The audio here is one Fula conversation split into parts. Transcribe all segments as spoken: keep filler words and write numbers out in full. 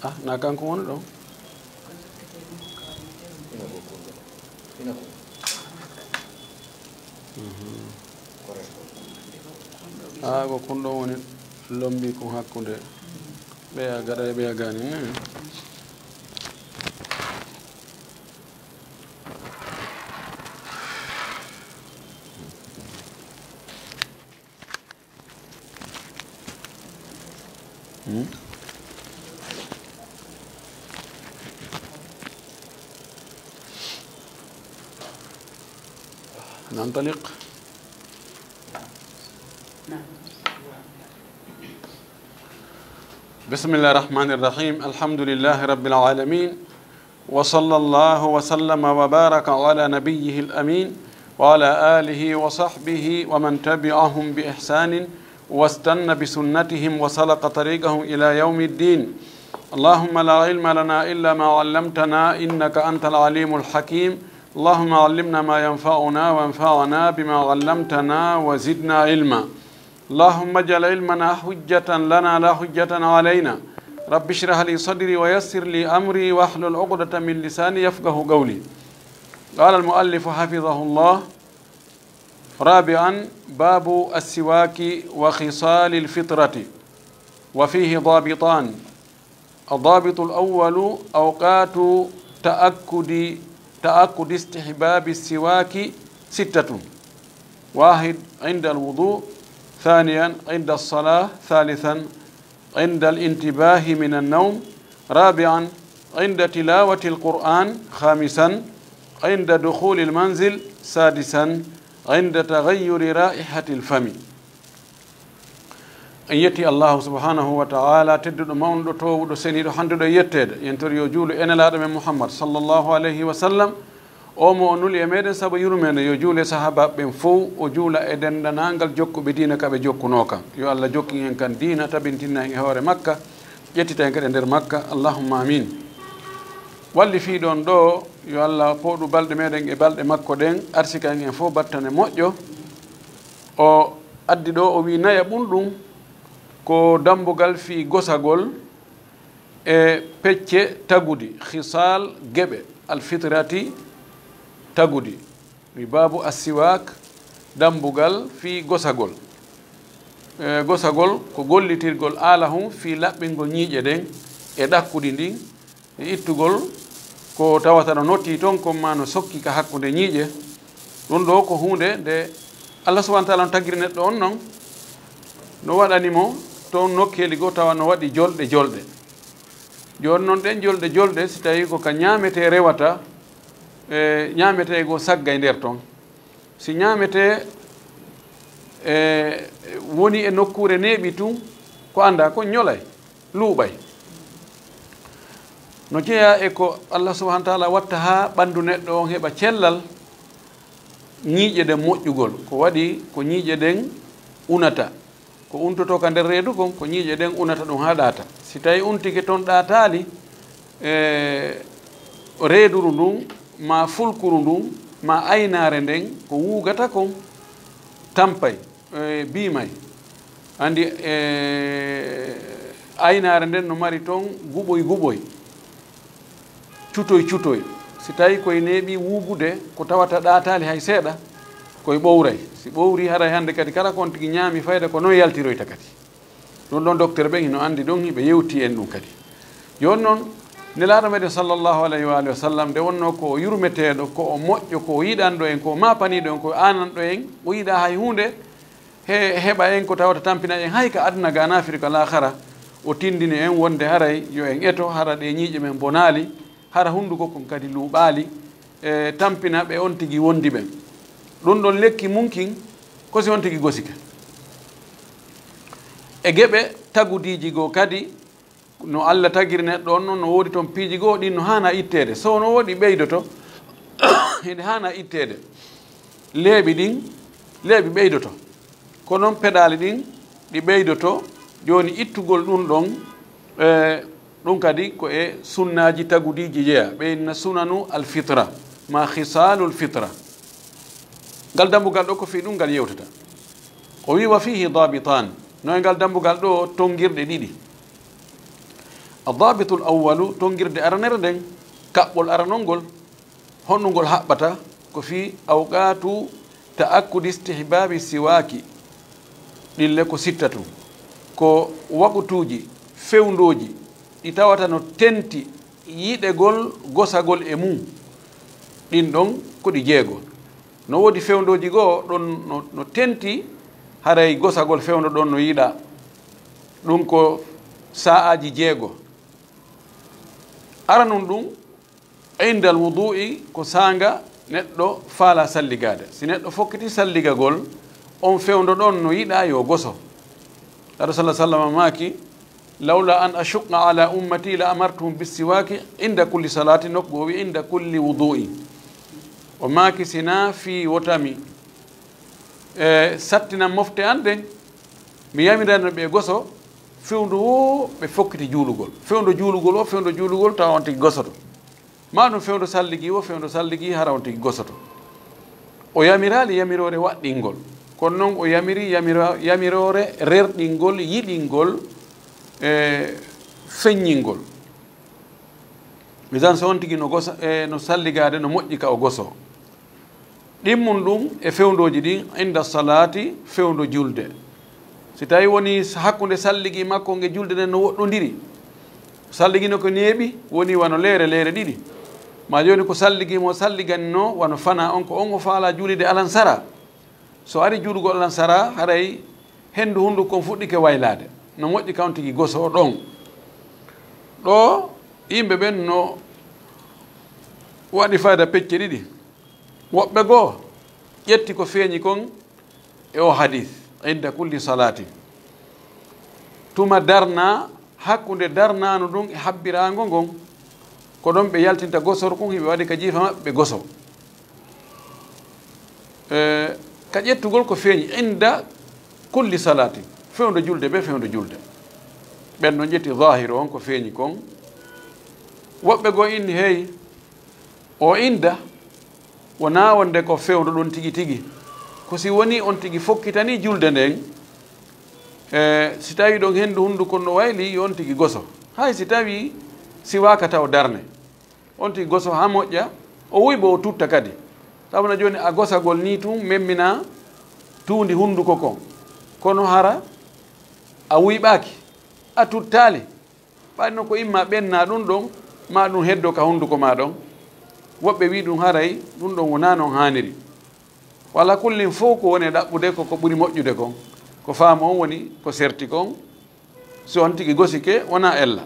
Ah, na kanko woni ɗon. Ah, ko kun ɗon woni lombi kun hakkunde ɓeya gaɗa e ɓeya gani. Hmm? ننطلق. بسم الله الرحمن الرحيم. الحمد لله رب العالمين. وصلى الله وسلم وبارك على نبيه الأمين وعلى آله وصحبه ومن تبعهم بإحسان واستن بسنتهم وسلك طريقهم إلى يوم الدين. اللهم لا علم لنا إلا ما علمتنا إنك أنت العليم الحكيم. اللهم علمنا ما ينفعنا وانفعنا بما علمتنا وزدنا علما. اللهم اجعل علمنا حجة لنا لا حجة علينا. رب اشرح لي صدري ويسر لي أمري واحلل عقدة من لساني يفقه قولي. قال المؤلف حفظه الله: رابعا، باب السواك وخصال الفطرة، وفيه ضابطان. الضابط الأول أوقات تأكد، تأكد استحباب السواك ستة: واحد، عند الوضوء، ثانيا، عند الصلاة، ثالثا، عند الانتباه من النوم، رابعا، عند تلاوة القرآن، خامسا، عند دخول المنزل، سادسا، عند تغير رائحة الفم. En yetti Allahu subhanahu wa ta'ala, tedduɗo, mawnuɗo, toowuɗo, seniiɗo, handuɗo e yetteede. Yen tori yo juulu e Nelaaɗo men Muhammad sallallahu alayhi wa sallam, o mo o nuli e meɗen sabu yurmeende, yo juule sahaabaaɓe ɓen fow, o juula e denndanangal jokkuɓe diina ka ɓe jokkunoo kan. Yo Allah jokkin en kan diina, tabintina en e hoore makka, ƴettita en kadi e nder makka. Allahumma amin. Walli fii ɗon ɗo, yo Allah pooɗu balɗe meɗen e balɗe makko ɗen, arsika en en fow battane moƴƴo. O addi ɗo, o wi'i naya ɓun ɗum ko dambugal fii gosagol e pecce tagudi, khisal, geɓe, alfitrati, tagudi. Wi babu assiwak, dambugal fii gosagol. E, gosagol ko gollitirgol alahun fii laɓɓingol ñiiƴe ɗen e ɗakkudi ndin, e ittugol ko tawata no notti ton kon maa no sokki ka hakkunde ñiiƴe. Ɗum ɗo ko huunde nde Allah subhanahu wa ta'ala no tagiri neɗɗo on non, no waɗani mo ton nokkeeli goo tawa no waɗi jolɗe jolɗe. Jooni non ɗen jolɗe jolɗe, si tawi ko ka ñaametee rewata, e, ñaametee goo saggay nder ton. Si ñaametee, e, woni e nokkuure neeɓi tun, ko anndaa kon ñolay, luuɓay. No jeyaa e ko Allah subhanahu wa ta'ala watta haa ɓanndu neɗɗo on heɓa cellal, ñiiƴe ɗen moƴƴugol. Ko waɗi ko ñiiƴe ɗen unata. Ko untotoo ka nder reedu kon, ko ñiiƴe ɗen unata ɗum haa ɗaata. Si tawi untike ton ɗaataali, e, reeduru ndun, maa fulkuru ndun, maa aynaare nden, ko wuugata kon, tampay, e, biimay. Anndi, e, aynaare nden no mari ton guɓoy guɓoy. Cutoy cutoy. Si tawi koye neeɓi wuugude, ko tawata ɗaataali hay seeɗa, koye ɓowray. Si ɓowri, haray hannde kadi kala kon tigi ñaami fayda, ko non yaltiroyta kadi. Ɗum ɗon docteur ɓen hino anndi ɗum, hiɓe yewti en ɗum kadi. Jooni non, Nelaaɗo meɗen sallallahu alayhi wa alihi wa sallam, nde wonnoo ko o yurmeteeɗo, ko o moƴƴo, ko o yiɗanɗo en, ko o maapaniiɗo en, ko o aananɗo en, o yiɗaa hay huunde he-, heɓa en ko tawata tampina en hay ka aduna ga naafiri ka laakhara. O tindini en wonde haray yo en eto, hara ɗe ñiiƴe men bonaali, hara hunduko kon kadi luuɓaali, e tampina ɓe on tigi wondi ɓen. Ɗum ɗon lekki mun kin, ko si on tigi gosike. E geɓe tagudiiji goo kadi, no Allah tagiri neɗɗo on non, no woodi ton piiji goo ɗin no haana itteede. So no woodi ɓeydoto, hende haana itteede. Leeɓi ɗin, leeɓi ɓeydoto. Ko non peɗaali ɗin, ɗi ɓeydoto. Jooni ittugol ɗum ɗon, e, ɗum kadi ko e sunnaaji tagudiiji jeyaa. Ɓe inna sunanu alfitra, ma khisalul fitra. Ngal dambugal ɗo ko fii ɗum ngal yewtata. O wi: "Wa fihi dabitan." No e ngal dambugal ɗo tongirɗe ɗiɗi. Addabitul awwalu, tongirde aranere nden, kaɓɓol aranol ngol, honɗum ngol haɓɓata? Ko fii awqatu ta'akkudi istihbabi siwaki, ɗin le ko sittatu, ko waqutuuji fewndooji ɗi tawata no tenti yiɗegol gosagol e mum. Ɗin ɗon ko ɗi jeego. No woodi fewndooji goo ɗon no, no tenti haray gosagol fewndo ɗon no yiɗaa. Ɗum ko sa'aaji jeego. Aranun ɗum, indal wudu'i, ko saanga neɗɗo faala salligaade. Si neɗɗo fokkiti salligagol, on fewndo ɗon no yiɗaa yo goso. Nulaaɗo sallallaahu alayhi wa sallam maaki, "Lawla an ashuqqa ala ummati la amartuhum bisiwaki inda kulli salati," nokku o wi, "inda kulli wudu'i." O maaki, "Sinaa fii wota mi, e, sattina mofte an ɗen, mi yamirano ɓe goso fewndo wo ɓe fokkiti juulugol." Fewndo juulugol o, fewndo juulugol tawa on tigi gosoto. Maa ɗum fewndo salligi o, fewndo salligi hara on tigi gosoto. O yamiraali yamiroore waɗɗingol. Kono noon o yamiri yamira-, yamiroore rerɗingol, yiɗingol, e, feññingol. Misan so on tigi no gosa, e, no salligaade, no moƴƴi ka o goso. Ɗimmun ɗum e fewndooji ɗin, inda salaati, fewndo julde. Si tawi woni hakkunde salligi makko nge julde nden no woɗɗondiri, salligi no ko neeɓi, woni wano leere, leere ɗiɗi. Ma jooni ko salligi mo salliganno wano fana on, ko on o faala juulide alansara. So ari juulugol alansara, haray hendu hunduko on fuɗɗike waylaade. No moƴƴi ka on tigi goso ɗon. Ɗo yimɓe ɓen no waɗi fayda pecce ɗiɗi. Woɓɓe goo ƴetti ko feeñi kon e o hadis, inda kulli salati. Tuma darna, hakkunde darnaano ɗum e habbiraango ngon, ko ɗon ɓe yaltinta gosor kun, hiɓe waɗi ka jiifa maɓɓe ɓe goso. E, ka ƴettugol ko feeñi, inda kulli salati, fewndo julde be fewndo julde. Ɓen ɗon ƴetti zahiru on ko feeñi kon. Woɓɓe goo inni, hey, o inda, wonaa wonde ko fewndo ɗon tigi tigi. Ko si woni on tigi fokkitanii julde nden, e, si tawi ɗon hendu hunduko no wayli, yo on tigi goso. Hay si tawi siwaaka taw darne, on tigi goso haa moƴƴa, o wuyɓo o tutta kadi. Sabu na jooni a gosagol nii tun memmina tuundi hunduko kon. Kono hara a wuyɓaaki, a tuttaali. Ɓay no ko imma ɓenna ɗum ɗon, maa ɗum heddo ka hunduko maa ɗon. Woɓɓe wi'i ɗum haray ɗum ɗon wonaa non haaniri. Wala kullin fow ko woni e ɗaɓɓude ko ko ɓuri moƴƴude kon. Ko faamu on woni ko serti kon. Si on tigi gosike, wonaa ella.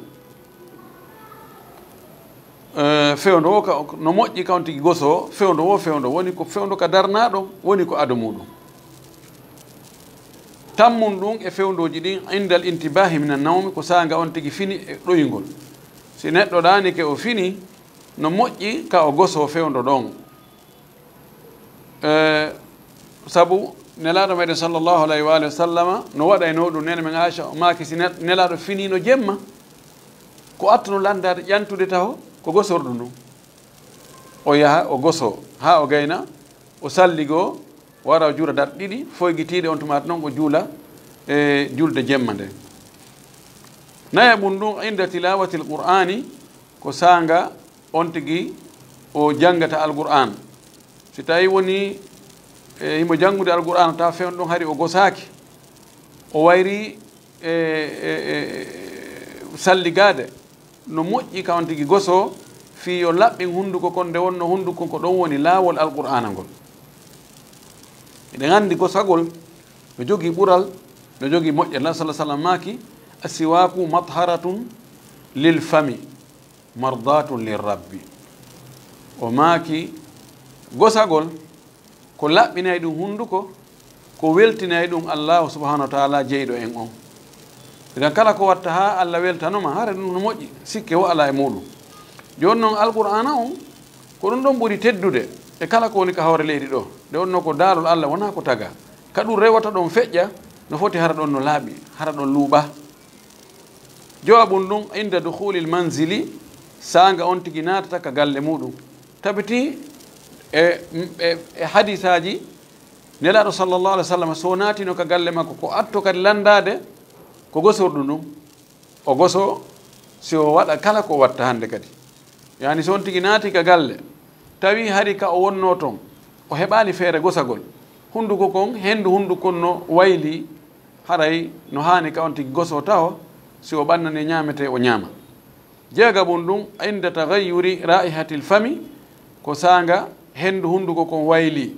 Eh, fewndo wo ka, no moƴƴi ka on tigi gosoo, fewndo wo fewndo woni ko fewndo ka darnaaɗo, woni ko ado muuɗum. Tammun ɗum e fewndooji ɗin, indal intibahi minan nawmi, ko saanga on tigi fini e ɗoyngol. Si neɗɗo ɗaanike o fini, no moƴƴi ka o gosoo fewndo ɗon. Eh, sabu Nelaaɗo meɗen sallallahu alayhi wa alihi wa sallama no waɗayno ɗum. Neene men Aisha o maaki, si ne-, Nelaaɗo finiino jemma, ko attuno lanndaade ƴantude taho ko gosorɗum ɗum. O yaha, o gosoo, haa o gayna, o salligoo, wara o juula darɗe ɗiɗi foygitiiɗe, on tumaata noon o juula e julde jemma nden. Nayaɓun ɗum, inda tilawatil qur'ani, ko saanga on tigi o janngata Alqur'aan. Si tawi woni, e, himo janngude Alqur'aan, tawa fewndo ɗon hari o gosaaki, o wayri e, e, e, salligaade, no moƴƴi ka on tigi gosoo, fii yo laɓɓin hunduko kon, nde wonno hunduko ko ɗon woni laawol Alqur'aana ngol. Eɗen anndi gosagol no jogii ɓural, no jogii moƴƴere. Nelaaɗo sallallahu alayhi wa sallam maaki, "Assiwaaku matharatun lil fami, mardatun lir rabbi." O maaki, gosagol ko laɓɓinay ɗum hunduko, ko weltinay ɗum Allaahu subhaanahu wa taala jeyɗo en on. Ngam kala ko watta haa Alla weltanoma, hara ɗum no moƴƴi, sikke wo alaa e muuɗum. Jooni non Alqur'aana on, ko ɗum ɗon ɓuri teddude e kala ko woni ka hoore leydi ɗo. Nde wonno ko daalol Alla, wonaa ko tagaa. Ka ɗum rewata ɗon feƴƴa, no foti hara ɗon no laaɓi, hara ɗon luuɓaa. Jawabun ɗum, inda dukhulil manzili, saanga on tigi naatata ka galle muuɗum. Tabiti e, e, e hadisaaji, Nelaaɗo sallallahu alayhi wa sallam, so naatino ka galle makko, ko atto kadi lanndaade ko gosorɗum ɗum. O gosoo, Si o waɗa kala ko o watta hannde kadi. Yaani so on tigi naati ka galle, tawi hari ka o wonnoo ton, o heɓaali feere gosagol. Hunnduko kon, henndu hunnduko kon no waylii, haray no haani ka on tigi gosoo taho, si o ɓannanii ñaametee o ñaama. Jeegabun ɗum, inda tagayyuri raihatil fami, ko saanga henndu hunnduko kon waylii,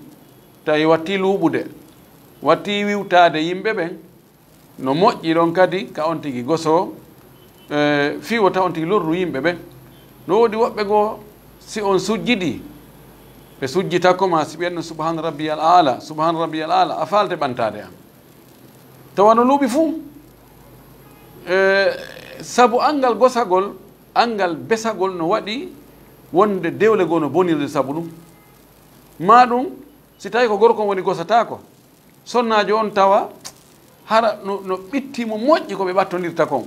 tawi wattii luuɓude, wattii wiwtaade yimɓe ɓen, no moƴƴi ɗon kadi ka on tigi gosoo, e, fii wota on tigi lorru yimɓe ɓen. No woodi woɓɓe goo, si on sujjidii, ɓe sujjitako ma, si ɓe no subhaana rabbiyal aala, subhaana rabbiyal aala, a faalte ɓantaade an. Tawa no luuɓi fuu. E, sabu anngal gosagol, anngal besagol no waɗi wonde dewle goo no bonirde sabu ɗum. Maa ɗum, si tawi ko gorko woni gosataako, sonnaajo on tawa hara no, no ɓitti mo moƴƴi ko ɓe ɓattondirta kon.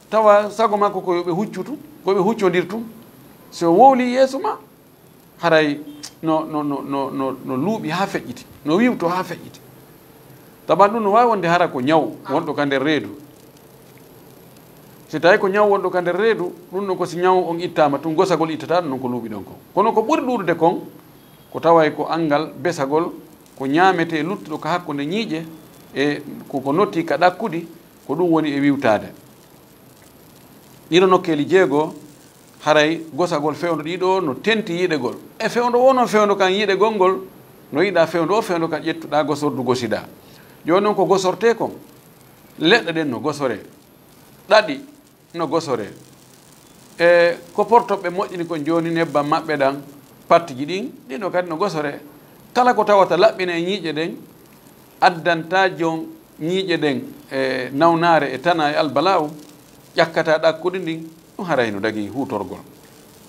Tawa sago makko ko yo ɓe huccutu, ko ɓe huccondirtu. Si o wowli yeeso ma, haray no, no, no, no, no, no luuɓi haa feƴƴiti, no wiwto haa feƴƴiti. Taban ɗum no waawi wonde hara ko ñaw wonɗo ka nder reedu. Si tawi ko ñaw wonɗo ka nder reedu, ɗum ɗon ko si ñaw on ittaama tun, gosagol ittata ɗum ɗon ko luuɓi ɗon kon. Kono ko ɓuri ɗuuɗude kon, ko taway ko anngal besagol, ko ñaametee luttuɗo ka hakkunde ñiiƴe, e ko, ko notti ka ɗakkudi, ko ɗum woni e wiwtaade. Ɗiɗo nokkeeli jeego, haray gosagol fewndo ɗiɗo no tenti yiɗegol. E fewndo woo noon fewndo kan yiɗegol ngol, no yiɗa fewndo o fewndo kan ƴettuɗaa gosordu gosidaa. Jooni noon ko gosortee kon, leɗɗe ɗen no gosoree, ɗaɗi no gosoree. E ko portoɓe moƴƴini kon jooni nebbam maɓɓe ɗan, pattiji ɗin, ɗin o kadi no gosoree. Kala ko tawata laɓɓina e ñiiƴe ɗen, addanta jon ñiiƴe ɗen e nawnaare e tana e albalaawu, ƴakkata ɗakkudi ndin, ɗum haray no dagii huutorgol.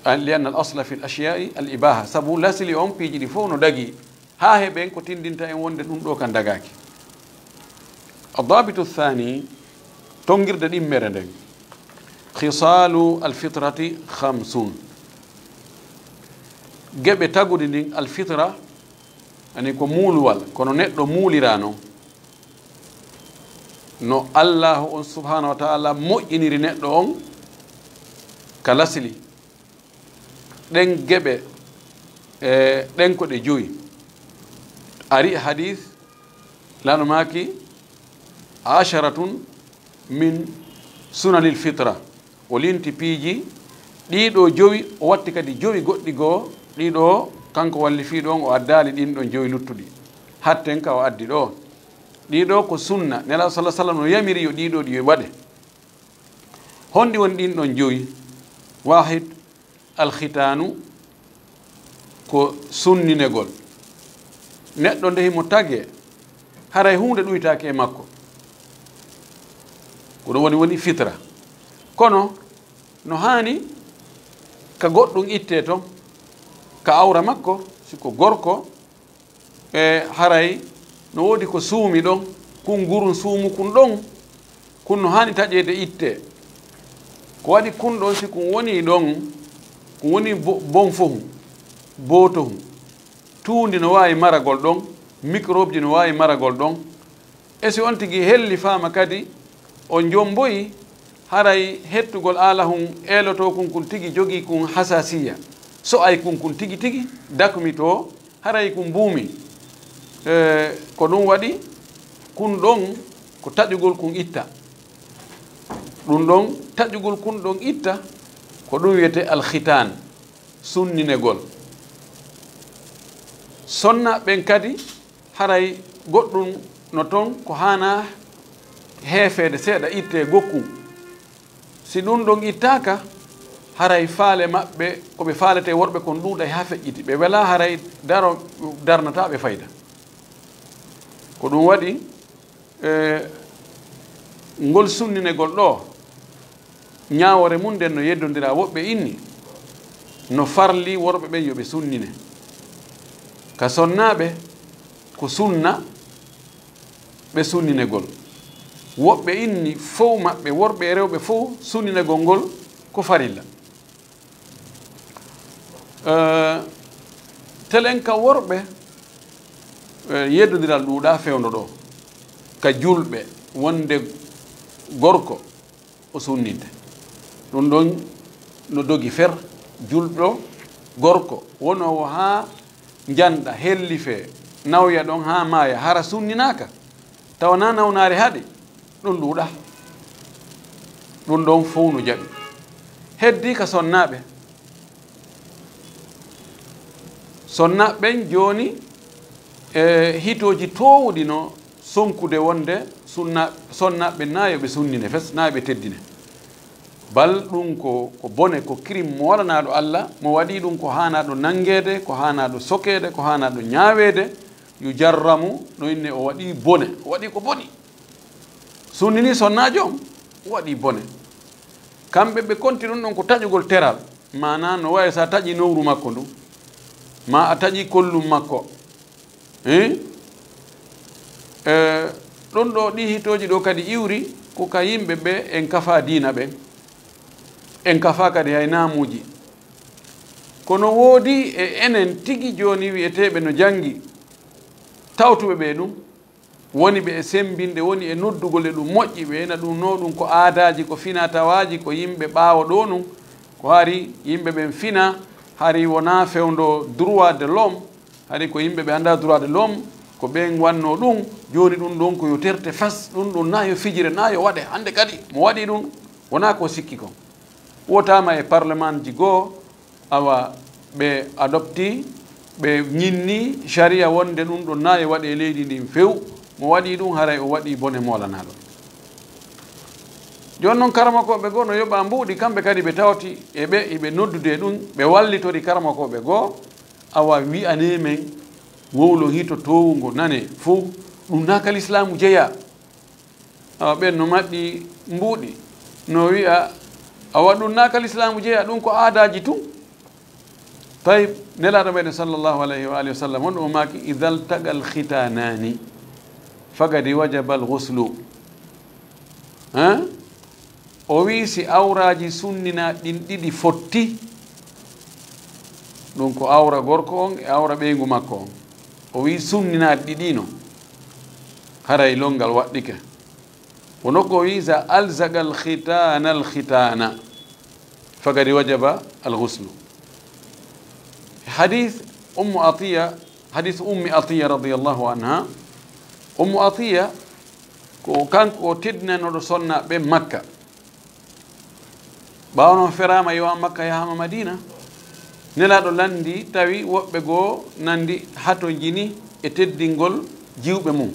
An, li anna al asla fi l ashyai al ibaha, sabu lasili on piiji ɗi fof no dagii, haa heɓen ko tindinta en wonde ɗum ɗo kan dagaaki. Addabitu thani, tongirde ɗimmere nden, khisalu al fitrati khamsun. Geɓe tagudi ndin al fitra, ani ko muuluwal, kono neɗɗo muulira non. No Allahu on subhanahu wa ta'ala moƴƴiniri neɗɗo on ka lasili. Ɗen geɓe, e, ɗen ko ɗe jowi. Ari e hadith, lano maaki, asharatun min sunanil fitra. O linti piiji ɗiɗo jowi, o watti kadi jowi goɗɗi goo, ɗiɗo kanko wallifiiɗo on o addaali ɗin ɗon jowi luttuɗi. Hatten ka o addi ɗo. Ɗiɗo ko sunna. Nelaaɗo sallallahu alaihi wasallam no yamiri yo ɗiɗo ɗi waɗe. Honɗi woni ɗin ɗon jowi? Wahid, alkhitaanu ko sunninegol. Neɗɗo nde himo tagee, haray huunde ɗuytaake e makko. Ko ɗum woni, woni fitra. Kono no haani ka goɗɗum ittee ton, ka awra makko, si ko gorko, e haray no woodi ko suumi ɗon, kun gurun suumu kun ɗon, kun no haani taƴeede ittee. Ko waɗi kun ɗon, si kun woni ɗon, kun woni bo-, bon fohun, bootohun, tuundi no waawi maragol ɗon, microbe ji no waawi maragol ɗon. E si on tigi helli faama kadi, o jomboyi, haray hettugol aalahun eelotoo kun, kun tigi jogii kun hasasiya. So ay kun, kun tigi tigi dakmitoo, haray kun buumi. E, ko ɗum waɗi kun ɗon ko taƴugol kun itta. Ɗum ɗon taƴugol kun ɗon itta, ko ɗum wiyetee alkhitaan, sunninegol. Sonna ɓen kadi, haray goɗɗum no ton ko haanaa heefeede seeɗa ittee gokkun. Si ɗum ɗon ittaaka, haray faale maɓɓe, ko ɓe faaletee worɓe kon ɗuuɗay haa feƴƴiti. Ɓe welaa haray daro darnataa ɓe fayda. Ko ɗum waɗi, e, ngol sunninegol ɗoo, ñaawoore mum nden no yeddondira woɓɓe inni, no farli worɓe ɓen yo ɓe sunnine. Ka sonnaaɓe, ko sunna ɓe sunninegol. Woɓɓe inni fow maɓɓe, worɓe e rewɓe fow, sunninegol ngol ko farilla. Eh, telen ka worɓe, eh, yeddondiral ɗuuɗaa fewndo ɗoo. Ka julɓe, wonde gorko o sunninte. Ɗum ɗon no dogi fer, julɗo gorko wonoowo haa njanɗa, hellifee, nawya ɗon haa maaya, hara sunninaaka, tawa na nawnaare haɗi, ɗum ɗuuɗa. Ɗum ɗon fow no jaɓi. Heddii ka sonnaaɓe. Sonnaaɓe ɓen jooni, e hitooji toowuɗi no sonkude wonde sunna-, sonnaaɓe na yo ɓe sunnine fes, na yo ɓe teddine. Bal ɗum ko, ko bone, ko kirim mo walanaaɗo Alla, mo waɗi ɗum ko haanaaɗo nanngeede, ko haanaaɗo sokeede, ko haanaaɗo ñaaweede, yujarramu, no inne o waɗi bone, o waɗi ko boni. Sunnini sonnaajo on, o waɗi bone. Kamɓe ɓe konti ɗum ɗon ko taƴugol teral, maanaa no wayi so a taƴi nowru makko ndu, maa a taƴi kollum makko. Hein? Eh, ɗum ɗo, ɗi hitooji ɗo kadi iwri ko ka yimɓe ɓe en kafa diina ɓen, en kafa kadi hay naamuuji. Kono woodi e enen tigi jooni wi'eteeɓe no janngi, tawtuɓe ɓe ɗum, woni ɓe e semmbinde, woni e noddugol e ɗum moƴƴi, ɓe ena ɗum no ɗum ko aadaaji, ko fina tawaaji, ko yimɓe ɓaawo ɗo nun, ko hari yimɓe ɓen fina, hari wonaa fewndo droit de l'homme, hari ko yimɓe ɓe anndaa droit de l'homme, ko ɓen wannoo ɗum, jooni ɗum ɗon ko yo terte fas, ɗum ɗum na yo fijire, na yo waɗe, hannde kadi mo waɗi ɗum, wonaa ko sikki kon. Wotaama e parlementji goo, awa, ɓe adopti, ɓe ñinni sariya wonde ɗum ɗon na e waɗe e leydi ndin few. Mo waɗi ɗum, haray o waɗi bone moolanaaɗo. Jooni non, karamokooɓe goo no yoɓa mbuuɗi, kamɓe kadi ɓe tawti e ɓe, iɓe noddude e ɗum, ɓe wallitori karamokooɓe goo, awa, wi'anee men, wowlo hito toowungo nane fow, ɗum na ka lislaamu jeyaa. Awa, ɓen no maɓɓi mbuuɗi, no wi'a, awa, ɗum na ka lislaamu jeyaa, ɗum ko aadaaji tun. Tayib, Nelaaɗo meɗen sallallahu alayhi wa alihi wa sallam, on o maaki, "Idal tagal khitanaani, fagadi wajabal ghuslu." Hein? O wi'i, si awraaji sunninaaɗi ɗin ɗiɗi fotti, ɗum ko awra gorko on e awra ɓeyngu makko on. O wi'i, sunninaaɗi ɗiɗi no, haray lonngal waɗɗike. Kono ko wi'i, "Iza alzagal khitana al khitana, fagadi wajaba al ghuslu." Hadith Ummu Atiya, hadith Ummi Atiya radiyallahu anha. Ummu Atiya ko kanko o teddinanooɗo sonnaaɓe Makka. Ɓaawo non feraama, iwa Makka, yahaama Madiina. Nelaaɗo lanndi, tawi woɓɓe goo nanndi hatonjini e teddingol jiwɓe mum.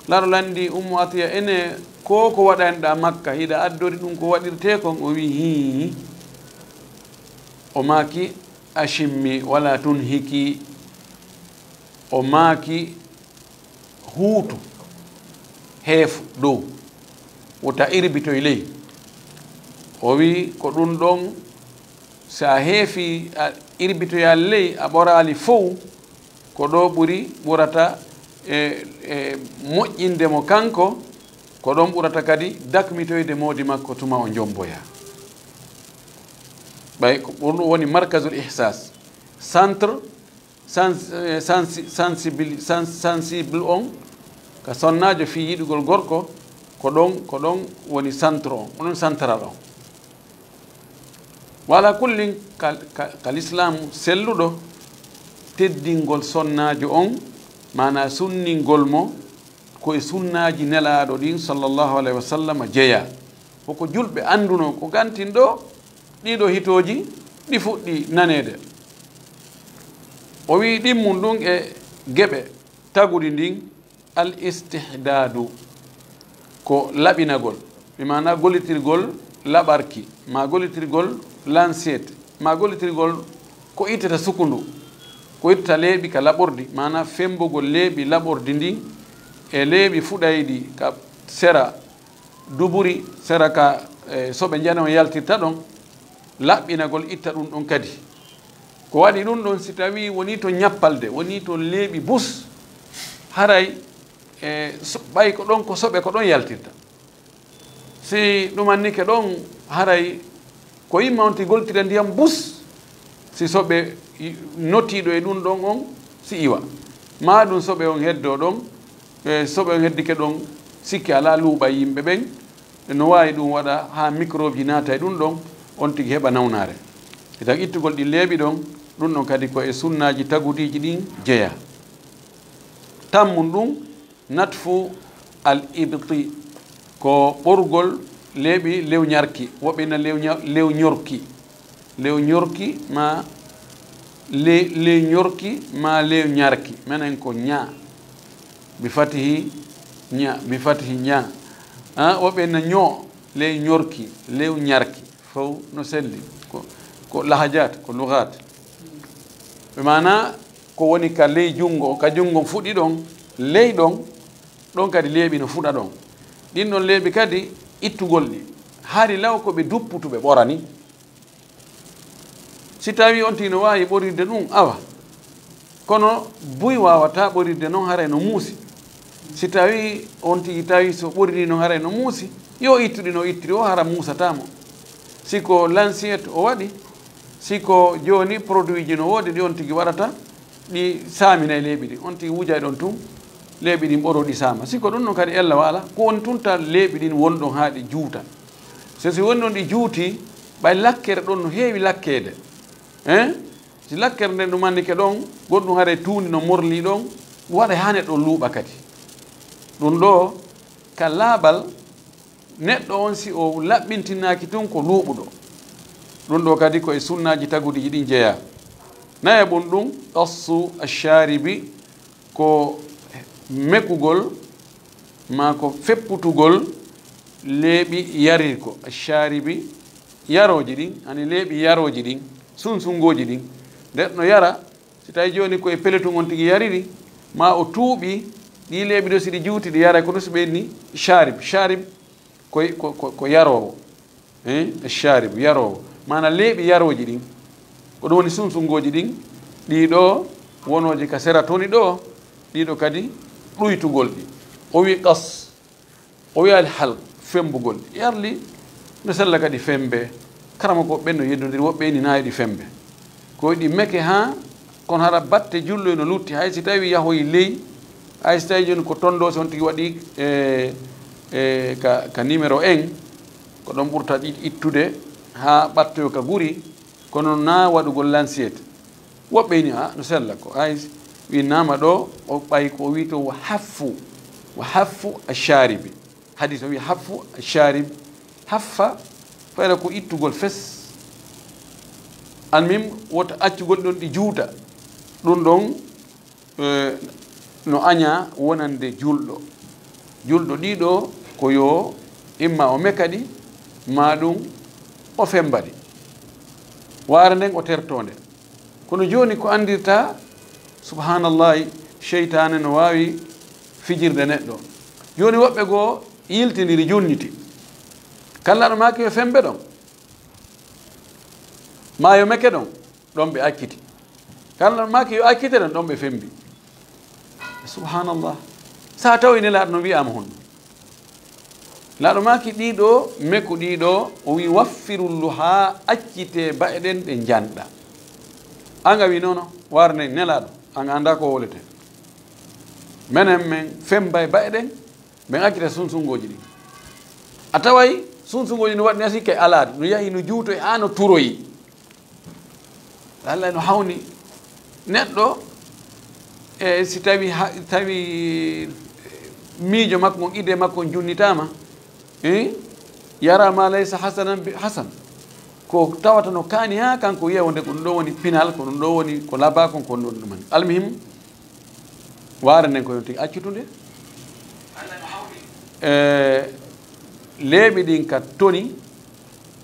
Nelaaɗo lanndi Ummu Atiya, ene ko, ko waɗanɗaa Makka, hiɗa addori ɗum ko waɗirtee kon? O wi'i, hii. O maaki, "Ashimmi wala tunhiki." O maaki, huutu, heefu dow, wota irbitoy ley. O wi'i, ko ɗum ɗon, si a heefi, a irbitoyaali ley, a ɓoraali fow, ko ɗo ɓuri, ɓurata e, e moƴƴinde mo kanko, ko ɗon ɓurata kadi dakmitoyde moodi makko tuma o jomboya. Ɓay ko ɗum woni markazul ihsas, centre sens-, eh, sensi-, sensibili-, sens-, sensible on, ka sonnaajo fii yiɗugol gorko, ko ɗon, ko ɗon woni centre on, ko ɗon central on. Wa ala kullin, ka, ka, ka lislaamu selluɗo, teddingol sonnaajo on, maanaa sunningol mo, ko e sunnaaji Nelaaɗo ɗin, sallallahu alayhi wa sallam, jeyaa. Ko ko julɓe anndunoo, ko gantin ɗo, ɗiɗo hitooji, ɗi fuɗɗi naneede. O wi'i ɗimmun ɗum e geɓe taguɗi ndin, al istihdaadu, ko laɓinagol, bi maana gollitirgol laɓarki, maa gollitirgol lanseet, maa gollitirgol ko ittata sukundu, ko ittata leeɓi ka laɓordi, maana fembugol leeɓi laɓordi ndin e leeɓi fuɗayɗi ka sera duburi, sera ka, e, soɓe njane on yaltirta ɗon, laɓɓinagol itta ɗum ɗon kadi. Ko waɗi ɗum ɗon, si tawii wonii to ñappalde, wonii to leeɓi bus, haray, e, so-, ɓay ko ɗon ko soɓe ko ɗon yaltirta. Si ɗumannike ɗon, haray ko yimma on ti goltira ndiyam bus, si soɓe notiiɗo e ɗum ɗon on, si iwa. Maa ɗum soɓe on heddoo ɗon, e soɓe on heddike ɗon, sikke alaa luuɓa yimɓe ɓen, No waawi ɗum waɗa haa microbe ji naata e ɗum ɗon, on tigi heɓa nawnaare. Idan ittugol ɗi leeɓi ɗon, ɗum ɗon kadi ko e sunnaaji tagudiiji ɗin jeyaa. Tammun ɗum, natfu al ibti, ko ɓorugol leeɓi lewñarki, woɓɓe na lewña-, lewñorki. Lewñorki ma le-, lewñorki ma lewñarki. Menen ko ña. Bi fatihi ña, bi fatihi ña. Ah, woɓɓe na ño, lewñorki, lewñarki. Fow no selli. Ko, ko lahajat, ko lugat. Ɓe maana ko woni ka ley junngo, ka junngo fuɗi ɗon, ley ɗon, ɗon kadi leeɓi no fuɗa ɗon. Ɗin ɗon leeɓi kadi ittugol ɗi. Hari law ko ɓe dupputu ɓe ɓorani. Si tawi on tigi no waawi ɓorirde ɗum, awa. Kono buy waawata ɓorirde noon, haray no muusi. Si tawi on tigi tawi so ɓoririi noon, haray no muusi, yo ittu ɗi no ittiri o, hara muusataa mo. Si ko lansiyet o waɗi, si ko jooni produit ji no woodi ɗi on tigi waɗata, ɗi saaminay leeɓi ɗin. On tigi wujay ɗon tun, leeɓi ɗin ɓoroo ɗi saama. Si ko ɗum ɗon kadi ella waala, ko woni tun tan leeɓi ɗin woni ɗon haa ɗi juuta. So si woni ɗon ɗi juuti, ɓay lakkere ɗon no heewi lakkeede. Hein? Si lakkere nden ɗum anndike ɗon, goɗɗum haray tuundi no morlii ɗon, waɗay haa neɗɗo luuɓa kadi. Ɗum ɗo, ka laaɓal, neɗɗo on si o laɓɓintinaaki tun ko luuɓuɗo. Ɗum ɗo kadi ko e sunnaaji tagudiiji ɗin jeyaa. Nayaɓun ɗum, qassu ash-shaaribi, ko mekugol, maa ko fepputugol leeɓi yarirko, ash-shaaribi, yarooji ɗin, ani leeɓi yarooji ɗin, sunsungooji ɗin. Nde no yara, si tawi jooni ko e peletun on tigi yariri, maa o tuuɓi, ɗii leeɓi ɗo si ɗi juuti, ɗi yaray, kono si ɓe inni shaarib, shaarib, ko, ko, ko, ko yaroowo. Eh, shaarib, yaroowo. Maana leeɓi yarooji ɗin. Ko ɗum woni sunsungooji ɗin. Ɗii ɗo wonooji ka sera toni ɗo, ɗii ɗo kadi ɗuytugol ɗi. O wi qas, o wi al halq, fembugol ɗi. Yarli, no sella kadi fembe. Karamoko ɓen no yeddondiri, woɓɓe ini naayi ɗi fembe. Ko ɗi meke haa, kono hara batte julloy no lutti, hay si tawi yahoyi ley, hay si tawi jooni ko tonndoo, si on tigi waɗi, e, e, ka, ka numéro un, ko ɗon ɓurta ɗi ittude haa ɓattoyo ka guri, kono na waɗugol lansiyet. Woɓɓe ini, a, no sella ko, hay wi nama ɗo, o ɓay ko o wi to wa haffu, wa haffu a shaaribi. Hadis o wi haffu a shaarib, haffa, fayda ko ittugol fes. Almim, wota accugol ɗon ɗi juuta. Ɗum ɗon, eh, no aña wonande julɗo. Julɗo ɗiɗo ko yo imma o meka ɗi, maa ɗum o femba ɗi. Waare nden o tertoo nde. Kono jooni ko anndirta, subhanallahi, seytaane no waawi fijirde neɗɗo. Jooni woɓɓe goo yiltindiri, junniti. Kala ɗo maaki yo fembe ɗon, maa yo meke ɗon, ɗon ɓe acciti. Kala ɗo maaki yo accite ɗon, ɗon ɓe fembi. Subhanallah. Sa tawi Nelaaɗo no wi'aama honno? Nelaaɗo maaki ɗiɗo, meku ɗiɗo, o wi, "Waffirullu haa accite ba'e ɗen ɗe njanɗa." An a wi, "Nono, warne Nelaaɗo, an a anndaa ko wowlete." Menen men fembay ba'e ɗen, men accita sunsungooji ɗin. A taway sunsungooji no waɗi na sikke alaa, no yahi no juutoy haa no turoyi. Allah no hawni neɗɗo, e si tawi ha-, tawi miijo makko ngon, idée makko on junnitaama, eh, yara ma laysa hasanan bi hasan. Ko tawata no kaani haa kanko wiya wonde ko ɗum ɗo woni pinal, ko ɗum ɗo woni ko labaa kon, ko ɗum ɗo ɗum. Almuhim, waare nden ko yon tigi accutunde. E leeɓi ɗin ka toni,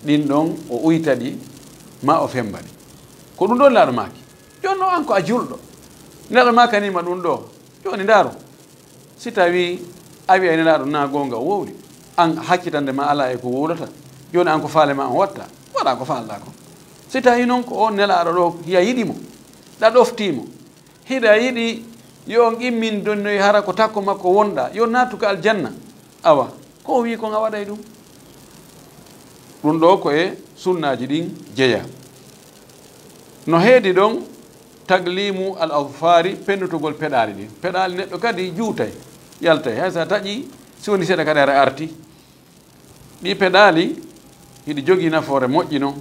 ɗin ɗon o uyta ɗi, ma o femba ɗi. Ko ɗum ɗon Nelaaɗo maaki. Jooni no an ko a julɗo. Nelaaɗo maakanima ɗum ɗo. Jooni ndaaru. Si tawi a wi'ay Nelaaɗo na goonga o wowli, an haccitande ma alaa e ko wowlata. Jooni an ko faale ma on watta. Waɗa ko faalɗaa kon. Si tawi non ko on Nelaaɗo ɗo hiya yiɗi mo, ɗa ɗoftii mo, hiɗa yiɗi yo on immin donnoy hara ko takko makko wonɗa, yo naatu ka aljanna. Awa, ko o wi'i kon a waɗay ɗum. Ɗum ɗo ko e sunnaaji ɗin jeyaa. No heedi ɗon taglimu al azfari, pennutugol peɗaali ɗin. Peɗaali neɗɗo kadi juutay, yaltay. Hay sa taƴi, si woni seeɗa kadi ara arti. Ɗi peɗaali hiɗi jogii nafoore moƴƴi non,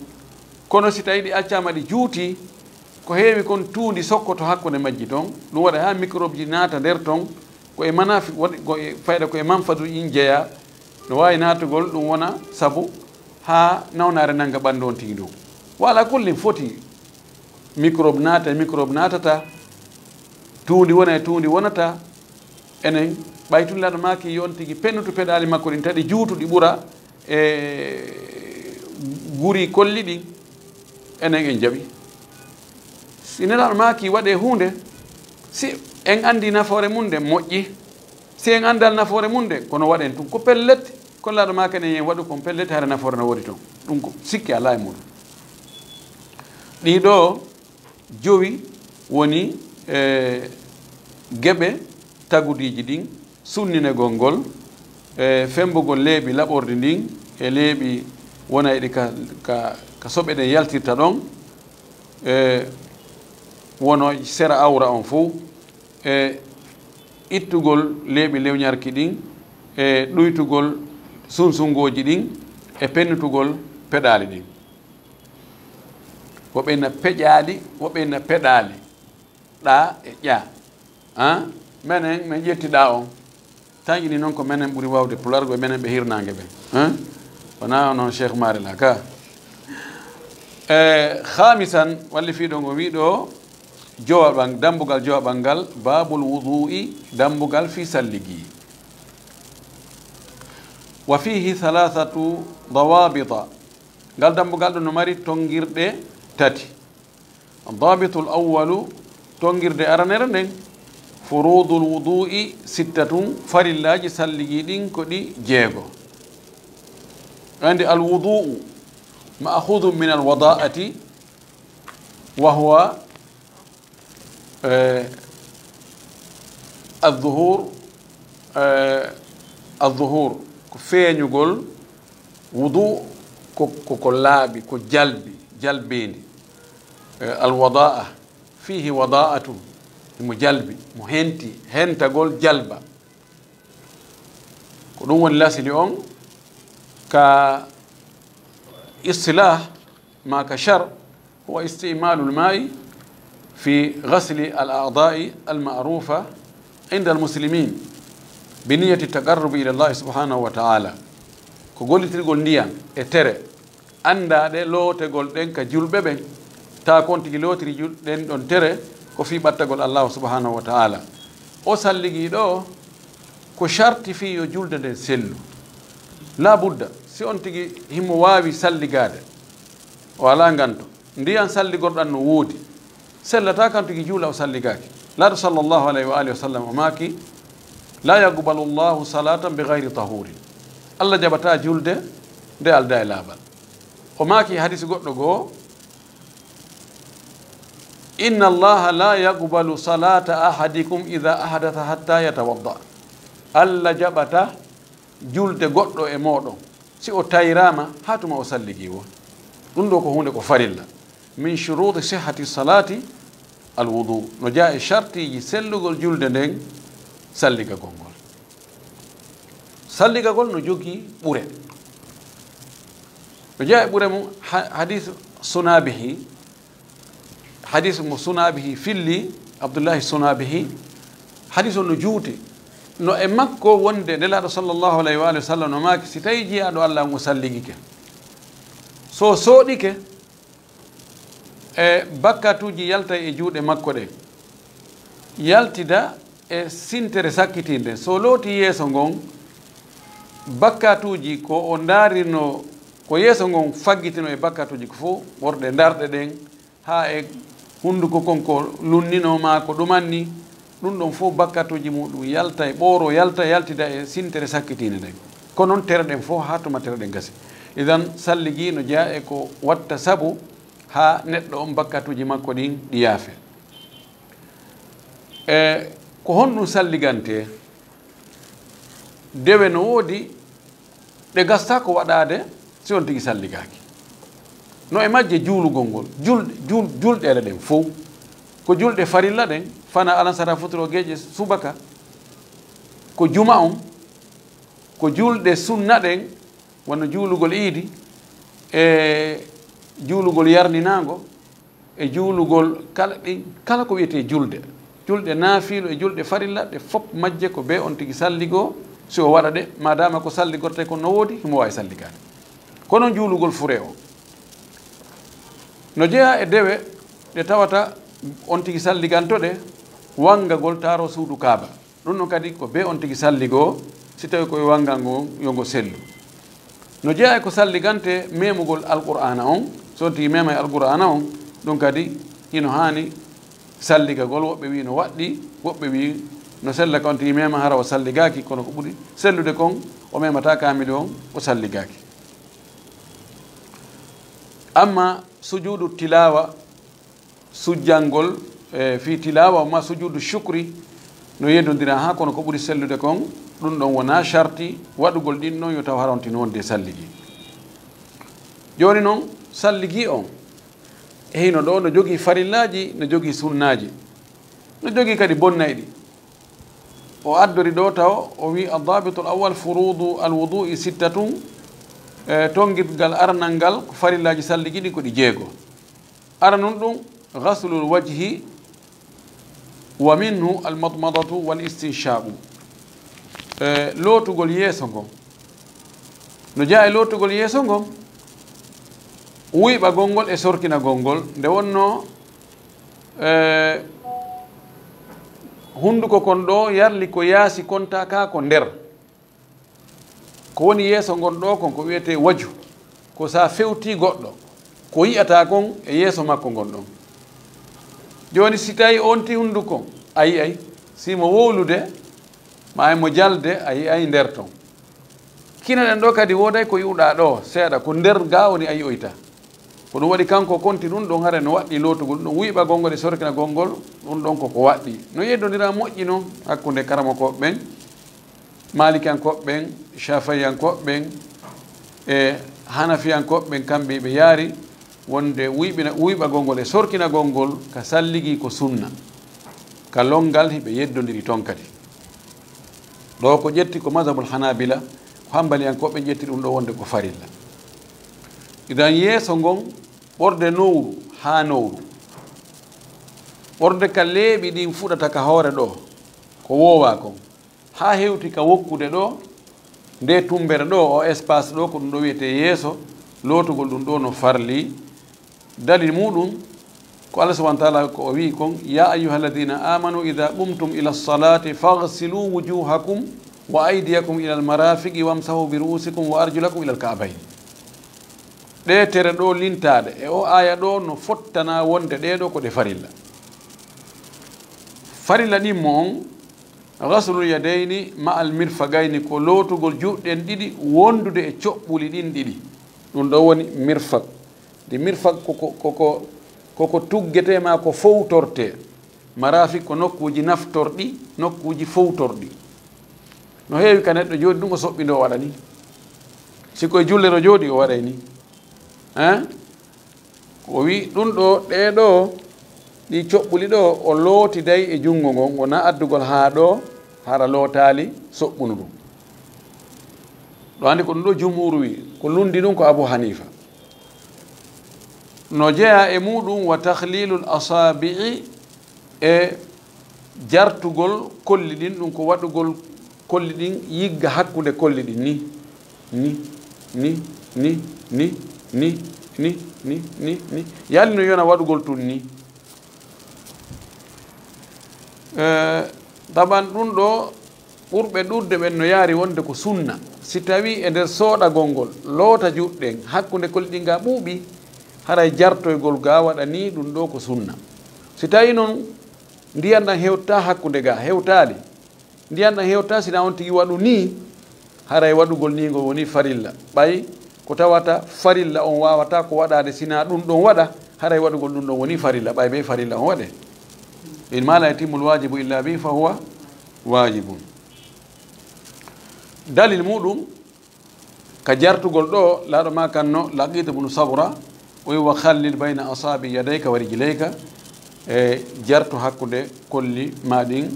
kono si tawii ɗi accaama ɗi juutii, ko heewi kon tuundi sokkoto hakkunde majji ton, ɗum waɗa haa microbe ji naata nder ton, ko e manafi, waɗi, ko e fayda, ko e manfadu ɗin jeyaa, no waawi naatugol, ɗum wona sabu haa nawnaare nannga ɓanndu on tigi ndu. Wa ala kullin foti microbe naata e microbe naatata, tuundi wona e tuundi wonata, enen ɓay tun Laaɗo maaki yo on tigi pennutu peɗaali makko ɗin, taɗi juutu ɗi ɓura e guri kolli ɗin, enen en jaɓi. Si Nelaaɗo maaki waɗee huunde, si en anndi nafoore mun nde moƴƴi, si en anndal nafoore mun nde, kono waɗen tun ko pellet, ko Laaɗo maaki enen en waɗu kon pellet, hara nafoore no woodi ton. Ɗum ko sikki alaa e muɗum. Ɗii ɗoo jowi woni, e, geɓe tagudiiji ɗin, sunninegol ngol, e, fembugol leeɓi laɓorɗi ndin, e leeɓi wonayɗi ka, ka, ka soɓe ɗen yaltirta ɗon, e, wono sera awra on fow, e, ittugol leeɓi lewñarki ɗin, e, ɗuytugol sunsuŋgooji ɗin, e pennutugol peɗaali ɗin. Woɓe na peƴaali, woɓe na peɗaali. Ɗa e ƴa. An? Menen, min ƴetti ɗa on. Tan ini noon ko menen ɓuri waawde Pulaar, ko menen ɓe hirnaange ɓen. An? Wonaa noon Cheikh Maari la ka. E, khamisan, walli fii ɗo ngo wii ɗo, jowaɓan, dambugal jowaɓan ngal, babul wudu'i, dambugal fii salligi. Wa fihi thalathatu dawabita. Ngal dambugal ɗo no mari tongirɗe tati. Dabitul awwalu, tongirde aranere nden, furudul wudu'i sittatun, farillaaji salligi ɗin ko ɗi jeego. Andi al wudu'u ma'khudun min al wada'ati, wa huwa, eh, al zuhur, eh, al zuhur, ko feeñugol. Wudu ko, ko, ko laaɓi, ko jalbi, jalbeendi. Eh, al wada'a, fihi wada'atun, himo jalbi, mo henti, hentagol jalba. Ko ɗum woni lasili on ka istilah, ma ka shar, هو استعمال الماء في غسل الأعضاء المعروفة عند المسلمين بنية التقرب إلى الله سبحانه وتعالى. Ko gollitirgol ndiyan e tere anndaaɗe lootegol ɗen ka julɓe ɓen, taa kon tigi lootiri jul-, ɗen ɗon tere ko fii ɓattagol Allaahu subhaanahu wa ta'ala. O salligi ɗo ko sharti fii yo julde nden sellu. La budda, si on tigi himo waawi salligaade, o alaa nganto. Ndiyan salligorɗan no woodi. Sellataa kan tigi juula o salligaaki. Laaɗo sallallahu alayhi wa alihi wa sallam o maaki, "La yaqbalu Allahu salatan bi ghayri tahurin." Allah jaɓataa julde nde aldaa e laaɓal. O maaki hadisi goɗɗo goo, "Inna Allaha la yaqbalu salata ahadikum idha ahdatha hatta yatawadda." Allah jaɓataa julde goɗɗo e mooɗon, si o tayraama haa tuma o salligi woo. Ɗum ɗoo ko huunde ko farilla. Min shuruti sihhati salati al wudu. No jeyaa e shartiiji sellugol julde nden, salligagol ngol. Salligagol no jogii ɓure. No jeyaa e ɓure mum, ha-, hadis Sunabihi, hadis mo Sunabihi filli, Abdullahi Sunabihi, hadis on no juuti. No e makko wonde Nelaaɗo sallallahu alayhi wa alihi wa sallam no maaki, si tawii jiyaaɗo Allah on o salligike, so o sooɗike, e bakkatuuji yaltay e juuɗe makko ɗen, yaltida e sintere sakkitiinde. So looti yeeso ngon, bakkatuuji ko o ndaarino, ko yeeso ngon faggitino e bakkatuuji ko fof, worɓe ndarɗe ɗen, haa e hunnduko kon ko lunnino maa ko ɗumanni, ɗum ɗon fof bakkatuuji muɗum yalta e ɓooro, yalta, yaltida e sintere sakkitiinde nden. Ko noon tere ɗen fof haa tuma tere ɗen gasi. Idan salligi no jeyaa e ko watta sabu haa neɗɗo on bakkatuuji makko ɗin ɗi yaafe. E ko honɗum salligantee? Dewe no woodi ɗe gasataa ko waɗaade si on tigi salligaaki. No e majje juulugol ngol, jul-, jul-, julɗeele ɗen fow. Ko julɗe farilla ɗen, fana alansara, futuro, geeƴe, subaka. Ko juma on, ko julɗe sunna ɗen, Wano juulugol iidi, e juulugol yarninaango, e juulugol kala ɗin, kala ko wiyetee julde. Julɗe naafiilo e julɗe farilla, ɗe fof majje ko bee on tigi salligoo, si o waɗa ɗe, maadaama ko salligortee kon no woodi, himo waawi salligaade. Kono juulugol furee on no jeyaa e dewe ɗe tawata on tigi salliganto ɗe, wanngagol taaroo suudu Kaaba. Ɗum ɗon kadi ko bee on tigi salligoo, si tawii ko e wanngal ngon, yo ngo sellu. No jeyaa e ko salligantee memugol Alqur'aana on, so on tigi memay Alqur'aana on, ɗum kadi hino haani salligagol. Woɓɓe wi'i no waɗɗii, woɓɓe wi'i no sella ka on tigi mema hara o salligaaki, kono ko ɓuri sellude kon, o memataa kaamili on, o salligaaki. Amma sujuudu tilaawa, sujjangol, e, fii tilaawa, ma sujuudu shukri, no yeddondira haa, kono ko ɓuri sellude kon, ɗum ɗon wonaa sharti waɗugol ɗin ɗon yo taw hara on tigi wonde salligi. Jooni non, salligi on, e hino ɗoo no jogii farillaaji, no jogii sunnaaji, no jogii kadi bonnayɗi. O addori ɗoo taw, o wi'i, "Ad-dabitul awwal furudu al-wudu'i sittatun." E, tongirgal aranal ngal, ko farillaaji salligi ɗin ko ɗi jeego. Aranun ɗum, ghaslul wajhi, wa minhu al-madmadatu wal istinshaqu. E, lootugol yeeso ngon. No jeyaa e lootugol yeeso ngon, wuyɓagol ngol e sorkinagol ngol. Nde wonnoo, e, hunduko kon ɗoo yarli ko yaasi, kontaa kaa ko nder. Ko woni yeeso ngon ɗoo kon, ko wiyetee waju. Ko si a fewtii goɗɗo, ko yi'ataa kon e yeeso makko ngon ɗon. Jooni, si tawii on tigi hunduko kon, a yi'ay. Si mo wowlude, maa e mo jalde, a yi'ay nder ton. Kine ɗen ɗoo kadi wooday ko yi'uɗaa ɗoo seeɗa, ko nder gaa woni a yi'oyta. Ko ɗum waɗi kanko konti ɗum ɗon, hara no waɗɗii lootugol ɗum, wuyɓagol ngol e sorkinagol ngol, ɗum ɗon ko ko waɗɗii. No yeddondira moƴƴi non hakkunde karamokooɓe ɓen, Maalikiyankooɓe ɓen, Shafi'iyankooɓe ɓen, e Hanafiyankooɓe ɓen, kamɓe ɓe yaari wonde wuyɓina-, wuyɓagol ngol e sorkinagol ngol ka salligi ko sunna. Ka lonngal hiɓe yeddondiri ton kadi. Ɗoo ko ƴetti ko mazhabul Hanabila, ko Hanbaliyankooɓe ƴetti ɗum ɗoo wonde ko farilla. Idan yeeso ngon ɓorde nowru haa nowru. Ɓorde ka leeɓi ɗin fuɗata ka hoore ɗoo, ko woowaa kon, haa hewti ka wokkude ɗoo, nde tumbere ɗoo, o espace ɗoo, ko ɗum ɗoo wiyetee yeeso, lootugol ɗum ɗoo no farli. Dalil muɗum, ko Allah subhanahu wa ta'ala ko o wi'i kon, "Ya ayyuhalladhina amanu idha qumtum ila salati faghsilu wujuhakum wa aydiyakum ila al-marafiqi wamsahu bi ru'usikum wa arjulakum ila al-ka'bayn." Ɗee tere ɗoo lintaaɗe e o aaya ɗoo no fottana wonde ɗee ɗoo ko ɗe farilla. Farilla ɗin mo on, ghaslul yadayni ma'al mirfaqayni, ko lootugol juuɗe ɗen ɗiɗi wondude e coɓɓuli ɗin ɗiɗi. Ɗum ɗoo woni mirfaq. Ndi mirfaq koko, koko, koko tuggetee maa ko fowtortee. Marafiq ko nokkuuji naftorɗi, nokkuuji fowtorɗi. No heewi ka neɗɗo jooɗi ɗum o soɓɓindoo o waɗa ni. Si ko e jullere o jooɗi o waɗay ni. Hein? O wi ɗum ɗoo, ɗee ɗoo, ɗi coɓɓuli ɗoo, o lootiday e junngo ngon, wonaa addugol haa ɗoo, hara lootaali soɓɓunu ɗum. Ɗo anndi ko ɗum ɗoo jumhuuru wi, ko lundi ɗum ko Abu Hanifa. No jeyaa e muɗum wa takhlilul asabi'i, e jartugol kolli ɗin, ɗum ko waɗugol kolli ɗin yigga hakkunde kolli ɗin ni, ni, ni, ni, ni, ni, ni, ni, ni, ni, ni. Yalli no yona waɗugol tun ni. Eh, taban ɗum ɗoo ɓurɓe ɗuuɗde ɓen no yaari wonde ko sunna. Si tawii e nder sooɗagol ngol, loota juuɗe ɗen, hakkunde kolli ɗin ga ɓuuɓi, haray jartoygol ga waɗa nii ɗum ɗoo ko sunna. Si tawii non ndiyan ɗan hewtaa hakkunde ga, hewtaali, ndiyan ɗan hewtaa, sina on tigi waɗu nii, haray waɗugol nii ngol woni farilla. Ɓay ko tawata farilla on waawataa ko waɗaade, sina ɗum ɗon waɗa, haray waɗugol ɗum ɗon woni farilla, ɓay bee farilla on waɗe. Innama la yatimmul wajibu illa bihi fa huwa wajibun. Dalil muɗum ka jartugol ɗoo, laaɗo ma kan no Laqiit ibnu Sabra, o wi, "Wa khallil bayna asaabi yadayka wa rijlayka," e jartu hakkunde kolli ma ɗin,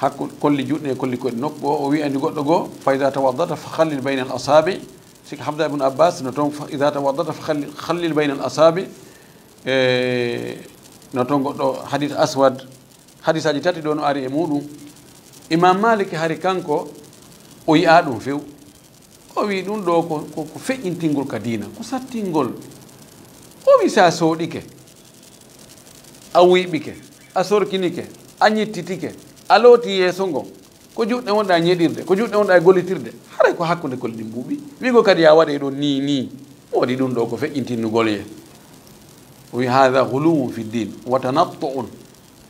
hakku-, kolli juuɗe e kolli koɗi. Nokku o, o wi andi goɗɗo goo, "Fa iza tawaddata fa khallil bayna al asaabi," Abdullah ibn Abbas no toon, "Fa idha tawaddata fa khallil, khallil bayna al-asabi." E, no toon goɗɗo hadith aswad, hadisaaji tati ɗo no ari e muɗum. Imam Malik hari kanko o yi'a ɗum few. O wi ɗum ɗo ko, ko, ko feƴƴintingol ka diina, ko sattingol. O wi sa soɗike, a wuyɓike, a sorkinike, a ñittitike, a looti yeeso ngon, ko juuɗe wonɗa ñeɗirde, ko juuɗe wonɗa e gollitirde, haray ko hakkunde koli ɗin mbuuɓi. Wigo kadi ya waɗe ɗon ni, ni, o waɗi ɗum ɗo ko feƴƴintinnugol ye. O wi, "Hadha ghuluwun fi din, wa tanattu'un,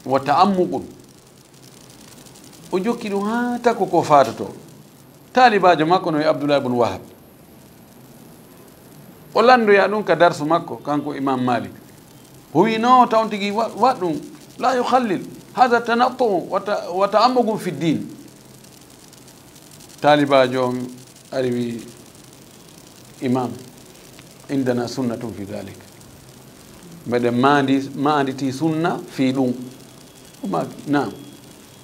wa ta'ammuqun." O jokki ɗum haa takko ko faatoto. Taalibaajo makko no e Abdullah ibn Wahab. O lanndoya ɗum ka darsu makko, kanko Imam Malik. O wi, "No, taw on tigi wa-, waɗ ɗum. La yukhallil. Hadha tanattu wa ta-, wa ta'ammuqun fi din." Taalibaajo on ari wi, "Imam, indana sunnatun fi dhalik." Meɗen maandi, maanditi sunna fii ɗum. O maaki, "Naam."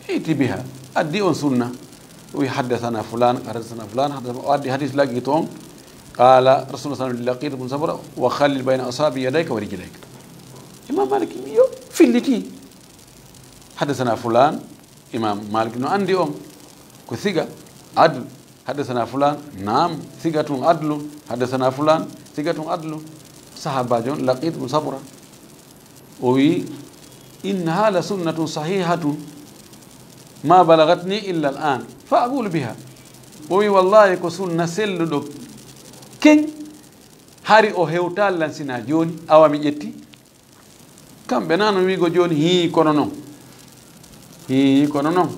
Iti biha, addi on sunna. O wi, "Haddathana fulan, haddathana fulan, haddathana," o addi hadis laggi toon. Qala Rasulullah sallallahu alaihi wasallam li Laqit ibn Sabra, "Wa khallil bayna asabi yadayka wa rijlayka." Imam Malik wi, "Yo, filliti." "Haddathana fulan," Imam Malik no andi on ko siga, adl. "Haddathana fulan," naam, sigatun adlu. "Haddathana fulan," sigatun adlu. Sahabajo on Laqit ibn Sabra. O wi, "Innaha la sunnatun sahihatun ma balagatni illa al-an, fa aqulu biha." O wi, "Wallahi ko sunna selluɗo ken, hari o hewtaali lan sina jooni, awa mi ƴetti." Kamɓe na no wigo jooni, "Hii, kono non. Hii, kono non.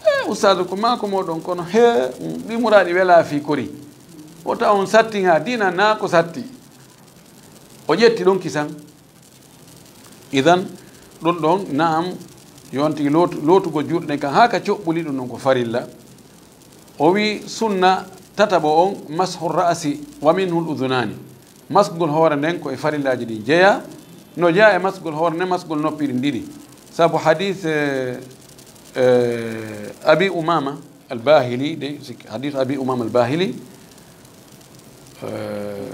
Eh, ustaadu, ko maa ko moɗon, kono he, ɗi muraaɗi welaa fii kori. Wota on sattin haa diina naa ko satti." O ƴetti ɗon kisan. Idan, ɗum ɗon, naam, yonti lootu-, lootugol juuɗe ɗen kan haa ka coɓɓuli, ɗum ɗon ko farilla. O wi, sunna tataɓo on, mashu ra'si wa minhu al-udhunani. Maskugol hoore nden ko e farillaaji ɗin jeyaa. No jeyaa e maskugol hoore nden, maskugol noppi ɗin ɗiɗi. Sabu hadis, eh, eh, Abi Umama al-Bahili, de, sik-, hadis Abi Umama al-Bahili, eh,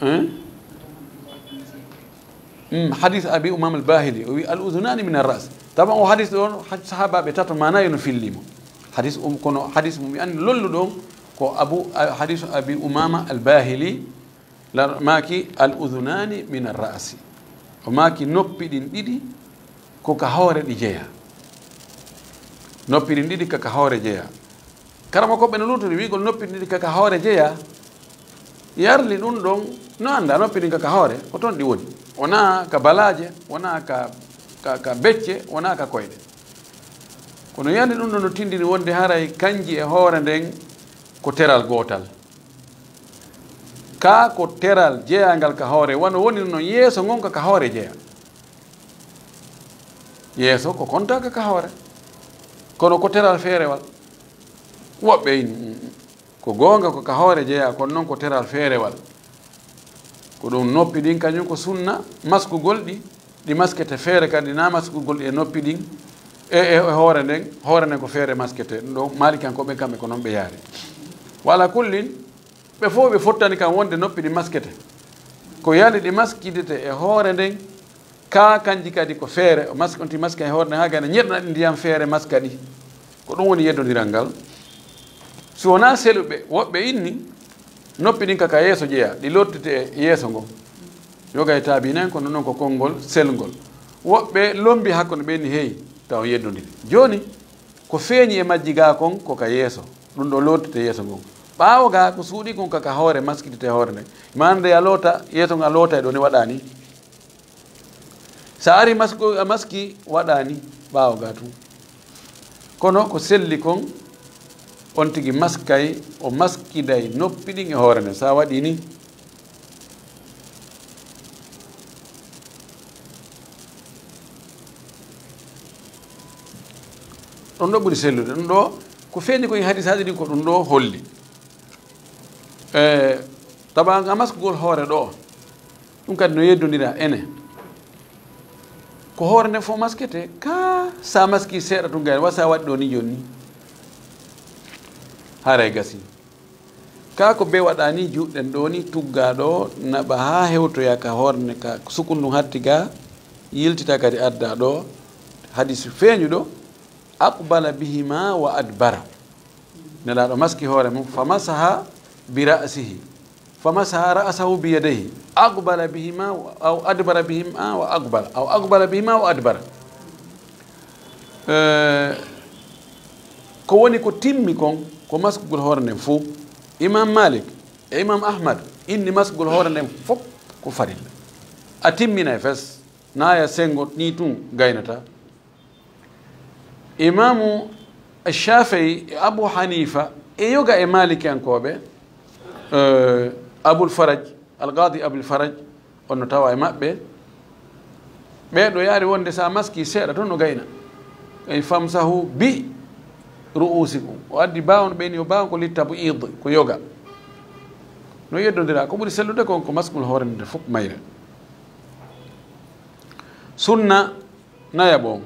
hein? Hmm, hadis Abi Umama al-Bahili, o wi, "Al-udhunani min ar-ra's." Taban o hadis ɗon, had-, sahabaɓe tato mana yo no filli mo. Hadis um, kono hadis mum mi andi lollu ɗon ko Abu, a-, hadis Abi Umama al-Bahili, la, maaki, "Al-udhunani min ar-ra'si." O maaki, "Noppi ɗin ɗiɗi ko ka hoore ɗi jeyaa." Noppi ɗin ɗiɗi ka, ka hoore jeyaa. Karamoko ɓe no luutori wiigol noppi ɗin ɗiɗi ka, ka hoore jeyaa. Yarli ɗum ɗon, no annda noppi ɗin ka, ka hoore, ko toon ɗi woni. Wonaa ka balaaje, wonaa ka, ka, ka becce, wonaa ka koyɗe. Kono yarli ɗum ɗon no tindini wonde haray kanji e hoore nden ko teral gootal. Ka ko teral jeyaangal ka hoore, wano woni non yeeso ngon ka, ka hoore jeyaa. Yeeso ko konta ka, ka hoore. Kono ko teral feerewal. Woɓɓe in, ko goonga ko ka hoore jeyaa, kono non ko teral feerewal. Ko ɗum noppi ɗin kañum ko sunna maskugol ɗi, ɗi maskete feere kadi na maskugol ɗi e noppi ɗin, e, e, e hoore nden, hoore nden ko feere maskete. Ɗum ɗo Maalikankoɓe kamɓe ko non ɓe yaari. Wa ala kullin, ɓe fof ɓe fottani kan wonde noppi ɗi maskete. Ko yani ɗi maskidete e hoore nden, ka kanji kadi ko feere, o mask-, on ti maska e hoore nden, haa gayna ñeɗna ɗi ndiyam feere maska ɗi. Ko ɗum woni yeddondiral ngal. Si wonaa seluɓe, woɓɓe inni, noppi ɗin ka, ka yeeso jeyaa, ɗi lottete e yeeso ngon. Yoga e taabiina en, kono non ko konngol selngol. Woɓɓe lombi hakkunde ɓe inni, hey, taw yeddondiri. Jooni, ko feeñi e majji gaa kon ko ka yeeso, ɗum ɗo lootete yeeso ngon. Ɓaawo gaa ko suuɗi kon ka, ka hoore, maskitete hoore nden. Maana nde a loota, yeeso ngon a loota e ɗo ni waɗa ni. Sa ari masku-, a maski waɗa ni ɓaawo gaa tun. Kono ko selli kon, on tigi maskay, o maskiday noppi ɗin e hoore nden. Sa waɗi ni, ɗum ɗo ɓuri sellude. Ɗum ɗo ko feeñi ko e hadisaaji ɗin ko ɗum ɗo holli. E, tabaanga maskugol hoore ɗo, ɗum kadi no yeddondira ene. Ko hoore nden fof maskete, ka sa maski seeɗa tun gayna, wa sa waɗi ɗo ni jooni ni. Haray gasi. Kaa ko bee waɗaa nii, juutɗen ɗoo nii, tuggaa ɗoo, naɓa haa hewtoya ka hoore nden, ka sukun ndun hatti gaa, yiltita kadi adda ɗoo. Hadis feeñuɗo, "Aqbala bihima wa adbara." Nelaaɗo maski hoore mum, "Fa masaha bi ra'sihi, fa masaha ra'sahu bi yadayhi, aqbala bihima aw adbara bihima wa aqbala, aw aqbala bihima wa adbara." Eh, ko woni ko timmi kon, ko maskugol hoore nden fow. Imam Malik e Imam Ahmad inni maskugol hoore nden fow ko farilla. A timminay fes, naaya senngo nii tun gaynata. Imaamu Shaafi'i e Abu Hanifa e yoga e Maalikiyankooɓe, eh, Abul Faraj, Al-Qaadi Abul Faraj, on no tawa e maɓɓe. Ɓee ɗoo yaari wonde so a maski seeɗa tun no gayna. Ay famsahu bi ru'usikum. O addi baawon ɓe ni, o baawon ko littabu id, ko yoga. No yeddondira, ko ɓuri sellude kon ko maskugol hoore nden fow mayre. Sunna nayaɓo on.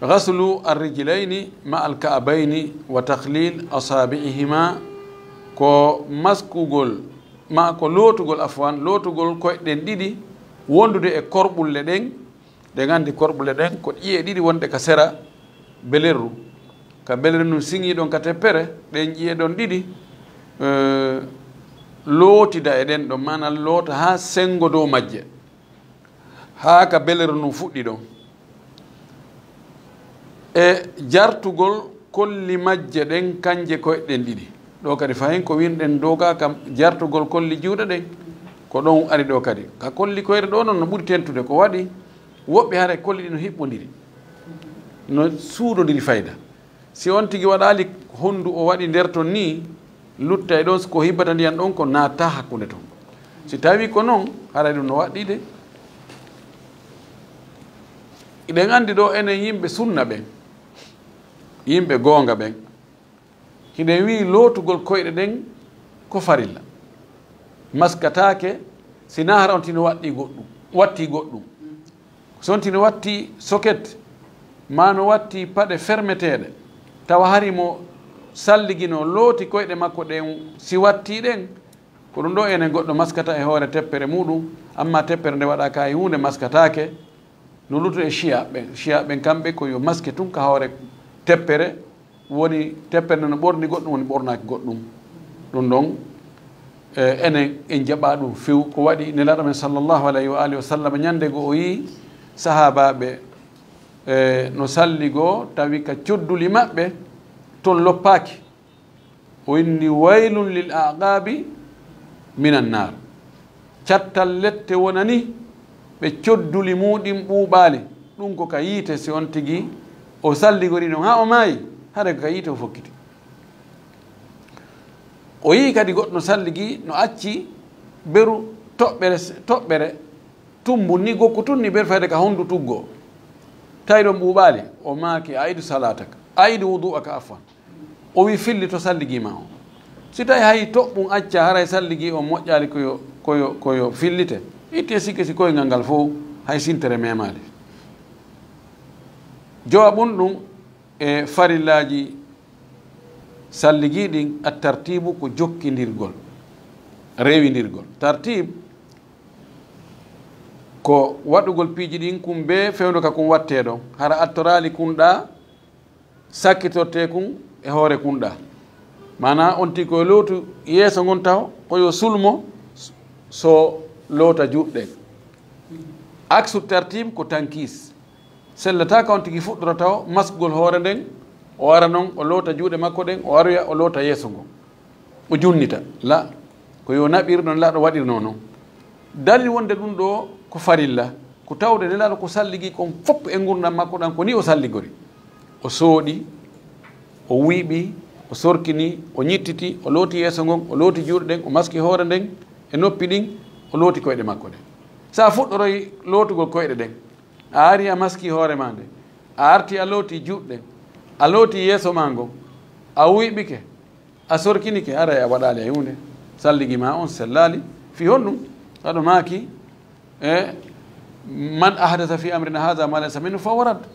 Ghaslu ar-rijlayni ma al-ka'bayni wa takhlil asabi'ihima, ko maskugol, ma ko lootugol, afwan, lootugol koyɗe ɗen ɗiɗi wondude e korɓulle ɗen. Ɗen anndi korɓulle ɗen ko ƴi'e ɗiɗi wonɗe ka sera belerru. Ka belerru ndun siŋii ɗon ka teppere, ɗen ƴi'e ɗon ɗiɗi, eh, lootida e ɗen ɗon, maanaa loota haa senngo dow majje. Haa ka belerru ndun fuɗɗi ɗon. E jartugol kolli majje ɗen, kanje koyɗe ɗen ɗiɗi. Ɗoo kadi fahin ko winɗen dow ka kam, jartugol kolli juuɗe ɗen, ko ɗon ari ɗoo kadi. Ka kolli koyre ɗoo non no ɓuri tentude, ko waɗi woɓɓe haray kolli ɗin no hiɓɓondiri, no suuɗondiri fayda. Si on tigi waɗaali honndu o waɗi nder ton nii, luttay ɗon, ko hibbata ndiyan ɗon ko naata hakkunde ton. Si tawi ko non, haray ɗun no waɗɗii de. Hiɗen anndi ɗoo enen yimɓe sunna ɓen, yimɓe goonga ɓen, hiɗen wi'i lootugol koyɗe ɗen ko farilla. Maskataake, si naa hara on tigi no waɗɗii goɗɗum, wattii goɗɗum. So on tigi no watti soket, maa no watti paɗe fermeteeɗe, tawa hari mo salligii no looti koyɗe makko ɗen, si wattii ɗen, ko ɗun ɗoo enen goɗɗo maskata e hoore teppere muuɗum, ammaa teppere nde waɗaaka e huunde maskataake, no luttoo e Shiya ɓen. Shiya ɓen kamɓe ko yo maske tun ka hoore teppere, woni teppere nden no ɓorni goɗɗum, woni ɓornaaki goɗɗum. Ɗun ɗon, e, enen en jaɓaa ɗun few. Ko waɗi Nelaaɗo men sallallahu alayhi wa alihi wa sallam, ɲande goo o yi'i sahaabaaɓe, e, no salligoo, tawi ka codduli maɓɓe ton loppaaki. O inni, "Waylun lil a'qaabi minan naar." Cattal lette wonani ɓe codduli muuɗin ɓuuɓaali. Ɗun ko ka yiite, si on tigi o salligori non haa o maayi, haray ko ka yiite o fokkiti. O yi'i kadi goɗɗo no salligii, no acci beru toɓɓere, toɓɓere tumbu ni, gokku tun ni, beru fayde ka honndu tuggoo. Tawi ɗon ɓuuɓaali, o maaki, "A'idu salaataka, a'idu wudu'aka, afwan." O wi'i, "Fillito salligii maa on." Si tawi hay toɓɓun acca, haray salligii on moƴƴaali, ko yo, ko yo, ko yo fillite. Itti e sikke si koyngal ngal fow hay sintere memaali. Jowaɓun ɗun e farillaaji salligii ɗin, at-tartiibu ko jokkindirgol, rewindirgol. Tartiib ko waɗugol piiji ɗin kun bee fewndo ka kun wattee ɗon. Hara attoraali kun ɗaa, sakkitortee kun e hoore kun ɗaa. Maanaa on tigi ko lootu yeeso ngon taho, ko yo sulmo so loota juuɗe ɗen. Aksu tartiib ko tankiis. Sellataa ka on tigi fuɗɗorata o maskugol hoore nden, o ara non o loota juuɗe makko ɗen, o aroya o loota yeeso ngon. O junnita. La, ko yo naɓir non, Nelaaɗo waɗirnoo non. Dalil wonde ɗun ɗoo ko farilla, ko tawde Nelaaɗo ko salligii kon fow e ngurndan makko ɗan, ko nii o salligori. O sooɗi, o wuyɓi, o sorkini, o ɲittiti, o looti yeeso ngon, o looti juuɗe ɗen, o maski hoore nden e noppi ɗin, o looti koyɗe makko ɗen. Si a fuɗɗoroyi lootugol koyɗe ɗen, a ari a maski hoore maa nden, a arti a looti juuɗe ɗen, a looti yeeso maa ngon, a wuyɓike, a sorkinike, haray a waɗaali hay huunde. Salligii maa on sellaali. Fii honɗun? Aɗo maaki, e, "Man ahdasa fi amrina haza ma laysa minhu fa huwa rad."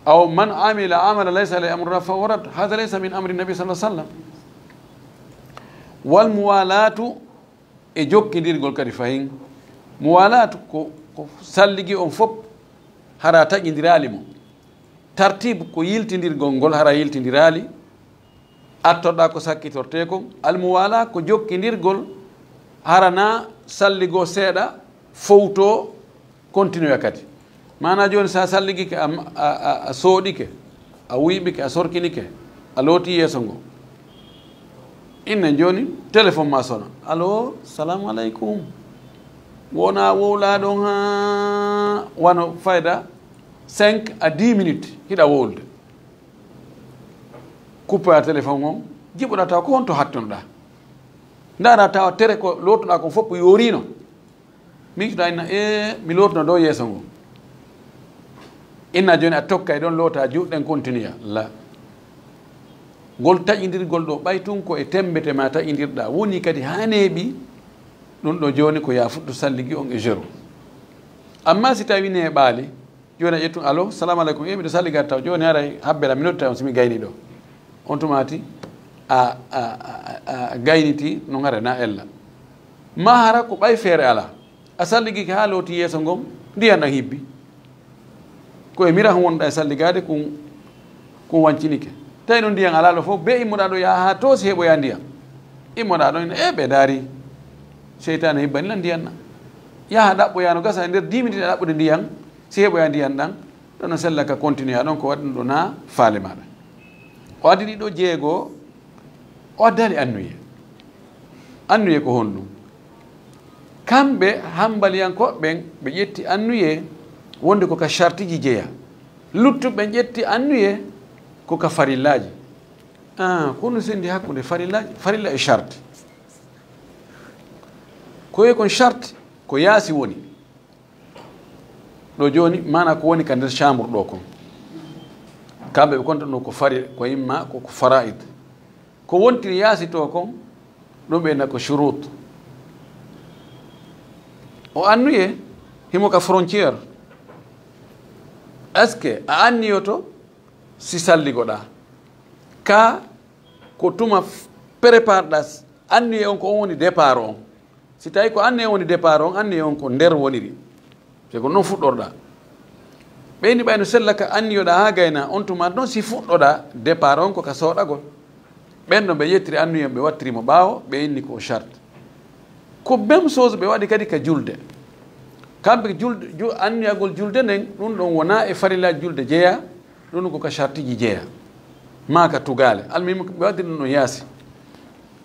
Aw, "Man amila amala laysa alayhi amruna fa huwa rad." Haza laysa min amri nabi sallallahu alayhi wasallam. Wal muwalaatu, e jokkindirgol kadi fahin. Muwalaatu ko, ko salligi on fof hara taƴindiraali mo. Tartiib ko yiltindirgol ngol hara yiltindiraali. Attorɗaa ko sakkitortee kon. Al muwala ko jokkindirgol hara na salligo seeɗa fowto. Continue kadi. Maanaa jooni, so a salligike, a, a, a, a sooɗike, a wuyɓike, a sorkinike, a looti yeeso ngo. Innen jooni, téléphone ma sona. Allo, salamu aleykum. Wona wowlaa ɗon haa wano fayda cinq à dix minutes, hiɗa wowlude. Kuppa téléphone on, jiɓoɗaa tawa ko honto hattonoɗaa. Ndaara tawa tere ko lootuɗaa kon fof ko yooriino. Miijtoɗaa inna, e mi lootuna dow yeeso ngo. Inna jooni a tokkay ɗon loota juuɗe ɗen continue. La. Ngol taƴindirgol ɗo ɓay tun ko e temmbete ma taƴindirɗaa. Woni kadi haa neeɓi, ɗun ɗo jooni ko yaa fuɗɗo salligi on e zéro. Amma si tawi neeɓaali, jooni a ƴettu, allo, salamu aleykum, e miɗo salligaade taw. Jooni haray habbela mi noddita on si mi gayni ɗo. On tumaati a, a, a, a gayniti no ngare na ella. Ma hara ko ɓay feere alaa. A salligike haa looti yeeso ngon, ndiyan ɗan hibbi. Ko e mirahu wonɗaa e salligaade kun, kun wancinike. Tawi non ndiyan alaa ɗo fof, be immoɗaa ɗo yaha haa too si heɓoyaa ndiyan. Immoɗaa ɗo ina, e ɓe daari. Seytaane hibbani lan ndiyan na. Yaha ɗaɓɓoyaa no gasa e nder dix minutes a ɗaɓɓude ndiyan, si heɓoyaa ndiyan ɗan, ɗon no sella ka continue ɗon ko waɗi ɗum ɗo na faale maɗa. O addi ɗiɗo jeego, o addaali annuye. Annuye ko honɗum? Kamɓe hambaliyankooɓe ɓen, ɓe ƴetti annuye wonde ko ka shartiji jeya. Luttuɓe ɓen ƴetti annuye ko ka farillaaji. Ah, kono sendi hakkunde farillaaji, farilla e sharti. Ko e kon sharti, ko yaasi woni. Ɗo jooni, maanaa ko woni ka nder chambre ɗo kon. Kamɓe ɓe konta ɗum ko fari-, ko imma ko, ko faraid. Ko wontiri yaasi to kon, ɗum ɓe na ko shurut. O annuye, himo ka frontière. Est-ce que a anniyoto si salligoɗaa? Ka ko tuma f-, prépareɗaa s-, annuye on ko on woni départ on. Si tawi ko anniye woni départ on, anniye on ko nder woniri. Te ko non fuɗɗorɗaa. Ɓeyni ɓay no sella ka anniyoɗaa haa gayna, on tuma non si fuɗɗoɗaa départ on ko ka soɗagol. Ɓen ɗon ɓe ƴettiri anniye on, ɓe wattiri mo ɓaawo, ɓe inni ko o charte. Ko même chose ɓe waɗi kadi ka julde. Kamɓe julde, ju-, anniyagol julde nden, ɗum ɗon wona e farilla julde jeya, ɗum ko ka chartiji jeya. Ma ka tugale. Almuhim, ɓe waɗi ɗum ɗon yaasi.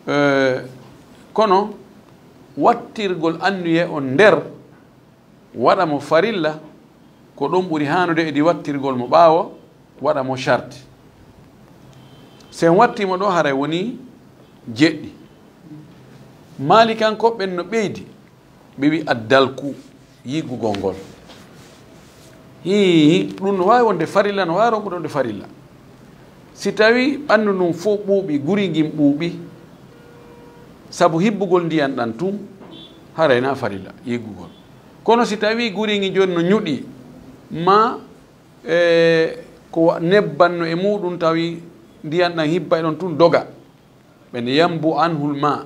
Eh, kono wattirgol anniye on nder, waɗa mo farilla, ko ɗum ɓuri haanude e ɗi wattirgol mo ɓaawo, waɗa mo sharti. Si en watti mo ɗo, haray woni jeɗɗi. Maalikankoɓe ɓen no ɓeydi, ɓe wi addalku, yiggugol ngol. Hii, ɗum no waawi wonde farilla, no waawi ronkude wonde farilla. Si tawi ɓanndu ndun fof ɓuuɓi, guri ngin ɓuuɓi, sabu hibbugol ndiyan ɗan tun, haray na farilla, yiggugol. Kono si tawi guri ngin jooni no ñuɗi, ma, e, ko wa-, nebban no e muɗum tawi ndiyan ɗan hibba e ɗon tun doga. Ɓen yambu anhul ma.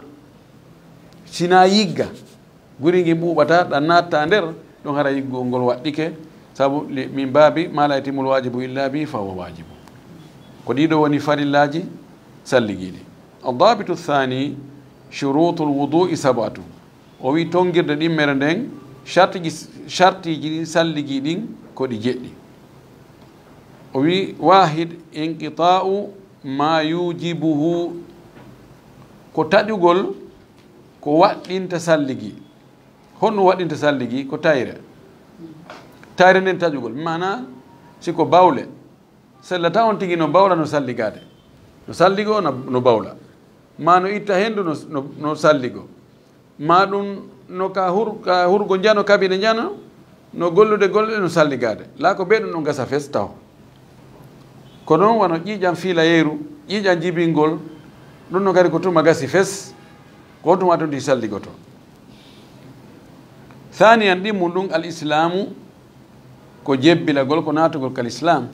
Sina yigga, guri ngin ɓuuɓata, ɗan natta nder, ɗon hara yiggugol ngol waɗɗike, sabu li, min baabi ma la yatimul wajibu illa bi fa huwa wajibu. Ko ɗiɗo woni farillaaji salligiiɗi. Addabitu thani, shurutul wudu'i sab'atu. O wi tongirde ɗimmere nden, shartiji, shartiji ɗin salligii ɗin ko ɗi jeɗɗi. O wi wahid, inqita'u ma yujibuhu, ko taƴugol ko waɗɗinta salligi. Honɗum waɗɗinta salligi? Ko tayre. Tayre nden taƴugol. Maanaa, si ko bawle, sellata on tigi no bawla no salligaade. No salligo, no, no bawla. Ma no itta henndu no, no, no salligo. Ma ɗum no ka hur-, ka hurgo njano, kabine njano, no gollude golle no salligaade. Laa ko bee ɗum ɗon gasa fes taw. Ko noon wano ƴiiƴam fiilayeeru, ƴiiƴam jibingol, ɗum no kadi ko tuma gasi fes, ko on tuma tun ɗi salligoto. Thaniyan, ɗimmun ɗum al islaamu, ko jebbilagol, ko naatugol kal islaam.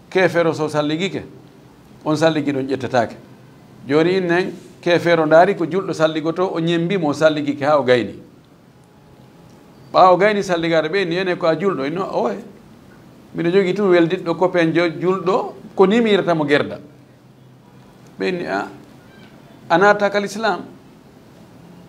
Keefeero so salligike, on salligi ɗon ƴettetaake. Jooni innen, Keefeero ndaari ko julɗo salligotoo, o ñemmbi mo, o salligike haa o gayni. Ɓaawo gayni salligaade, ɓe inni, "Ene ko a julɗo?" Inno, "Owe. Miɗo jogii tun weldiɗɗo kopenjo julɗo, ko ni mi yirata mo gerda." Ɓe inni, "A, a naataaka lislaam?"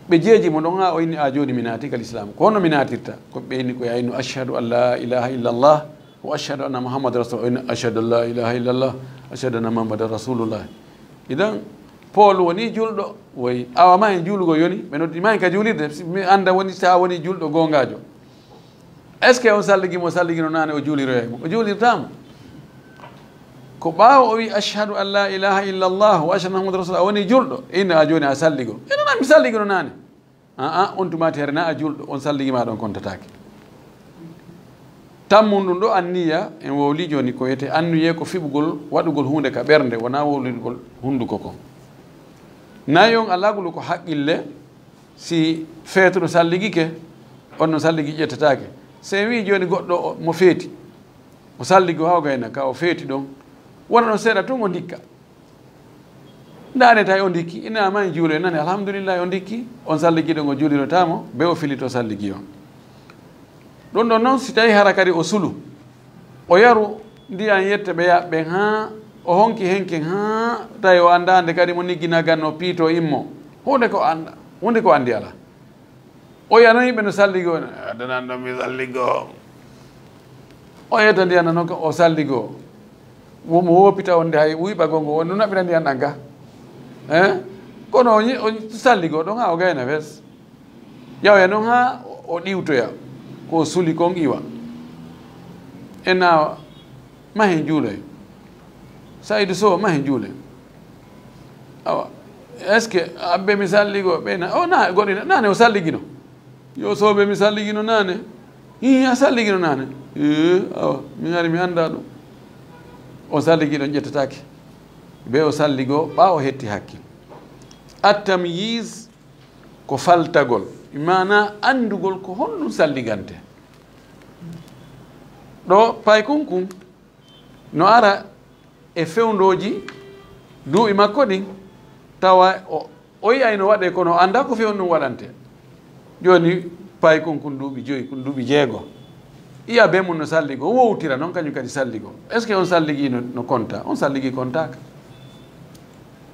Ɓe jeeji mo ɗon, haa o inni, "A, jooni mi naati ka lislaam. Ko honno mi naatirta?" Ko ɓe inni, ko ya inno, "Ashhadu an laa ilaaha illallah, wa ashhadu anna Muhammadan rasul." O inni, "Ashhadu an laa ilaaha illallah, ashhadu anna Muhammadan rasulullah." Idan, Paul woni julɗo, woy, awa ma en juulugol yoni, ɓe noddi ma en ka juulirde, si mi annda woni, si a woni julɗo goongaajo. Est-ce que on salligi mo, salligino naane, o juuliroyay mo? O juulirtaa mo. Ko ɓaawo o wi, "Ashhadu an laa ilaaha illallah wa ashhadu anna Muhammadan rasul," a woni julɗo, inna a jooni a salligo. Ina na mi salligino naane. Aa, on tumaati hari na a julɗo, on salligi ma ɗon kontataake. Tammun ɗum ɗo anniya, en wowli jooni ko wiyetee anniya ko fiɓugol, waɗugol huunde ka ɓernde, wonaa wowlirgol hunnduko kon. Nayon alagulu ko haqqille, si feetuɗo salligike, on no salligi ƴettataake. Si en wii jooni goɗɗo o, mo feeti, o salligi o haa o gayna ka o feeti ɗon, wona ɗon seeɗa tun o ndikka. Ndaane tawi o ndikki, ina ma en juulo, en nani, alhamdulillahi, o ndikki, on salligiiɗo ngo juulirotaamo, be o filito salligi on. Ɗum ɗon noon, si tawi hara kadi o sulu, o yaru ndiyan yette ɓe yaɓɓe haa o honki henken haa tawi o anndaa nde kadi mo niggina ganno piito immo. Huunde ko annda, huunde ko anndi alaa. O yanoyi ɓe no salligo, "Adanan ɗo mi salligo." O yetta ndiyan noon ko o salligo. Wo mo woppita on nde hay wuyɓagol ngo, on no naɓɓira ndiyan ɗan ga. Eh? Kono o ñi-, o salligo ɗon haa o gayna fes. Ƴawoya noon haa o ɗiwtoya. Ko o suli kon iwa. En na mahen juuloy. Saydu Sow, mahen juuloy. Awa. Est-ce que abbe mi salligo ɓe na, o na, goɗɗi na, naane o salligino. Yo Sow be mi salligino naane. Ii, a salligino naane. Ee, awa, mi ngari mi annda ɗum. O salligiɗo ƴettataake. Be o salligo ɓaawo hetti hakkil. At-tamyiz ko faltagol. Maana anndugol ko honɗum salligante. Ɗo paykun kun no ara e fewndooji duuɓi makko ɗin, tawa o, o yi'ay no waɗee, kono o anndaa ko fewndo ɗum waɗante. Jooni paykun kun duuɓi joyi, kun duuɓi jeego. Yi'a be mum no salligo, wowtira noon kañum kadi salligo. Est-ce que on salligi no, no konta? On salligi kontaaka.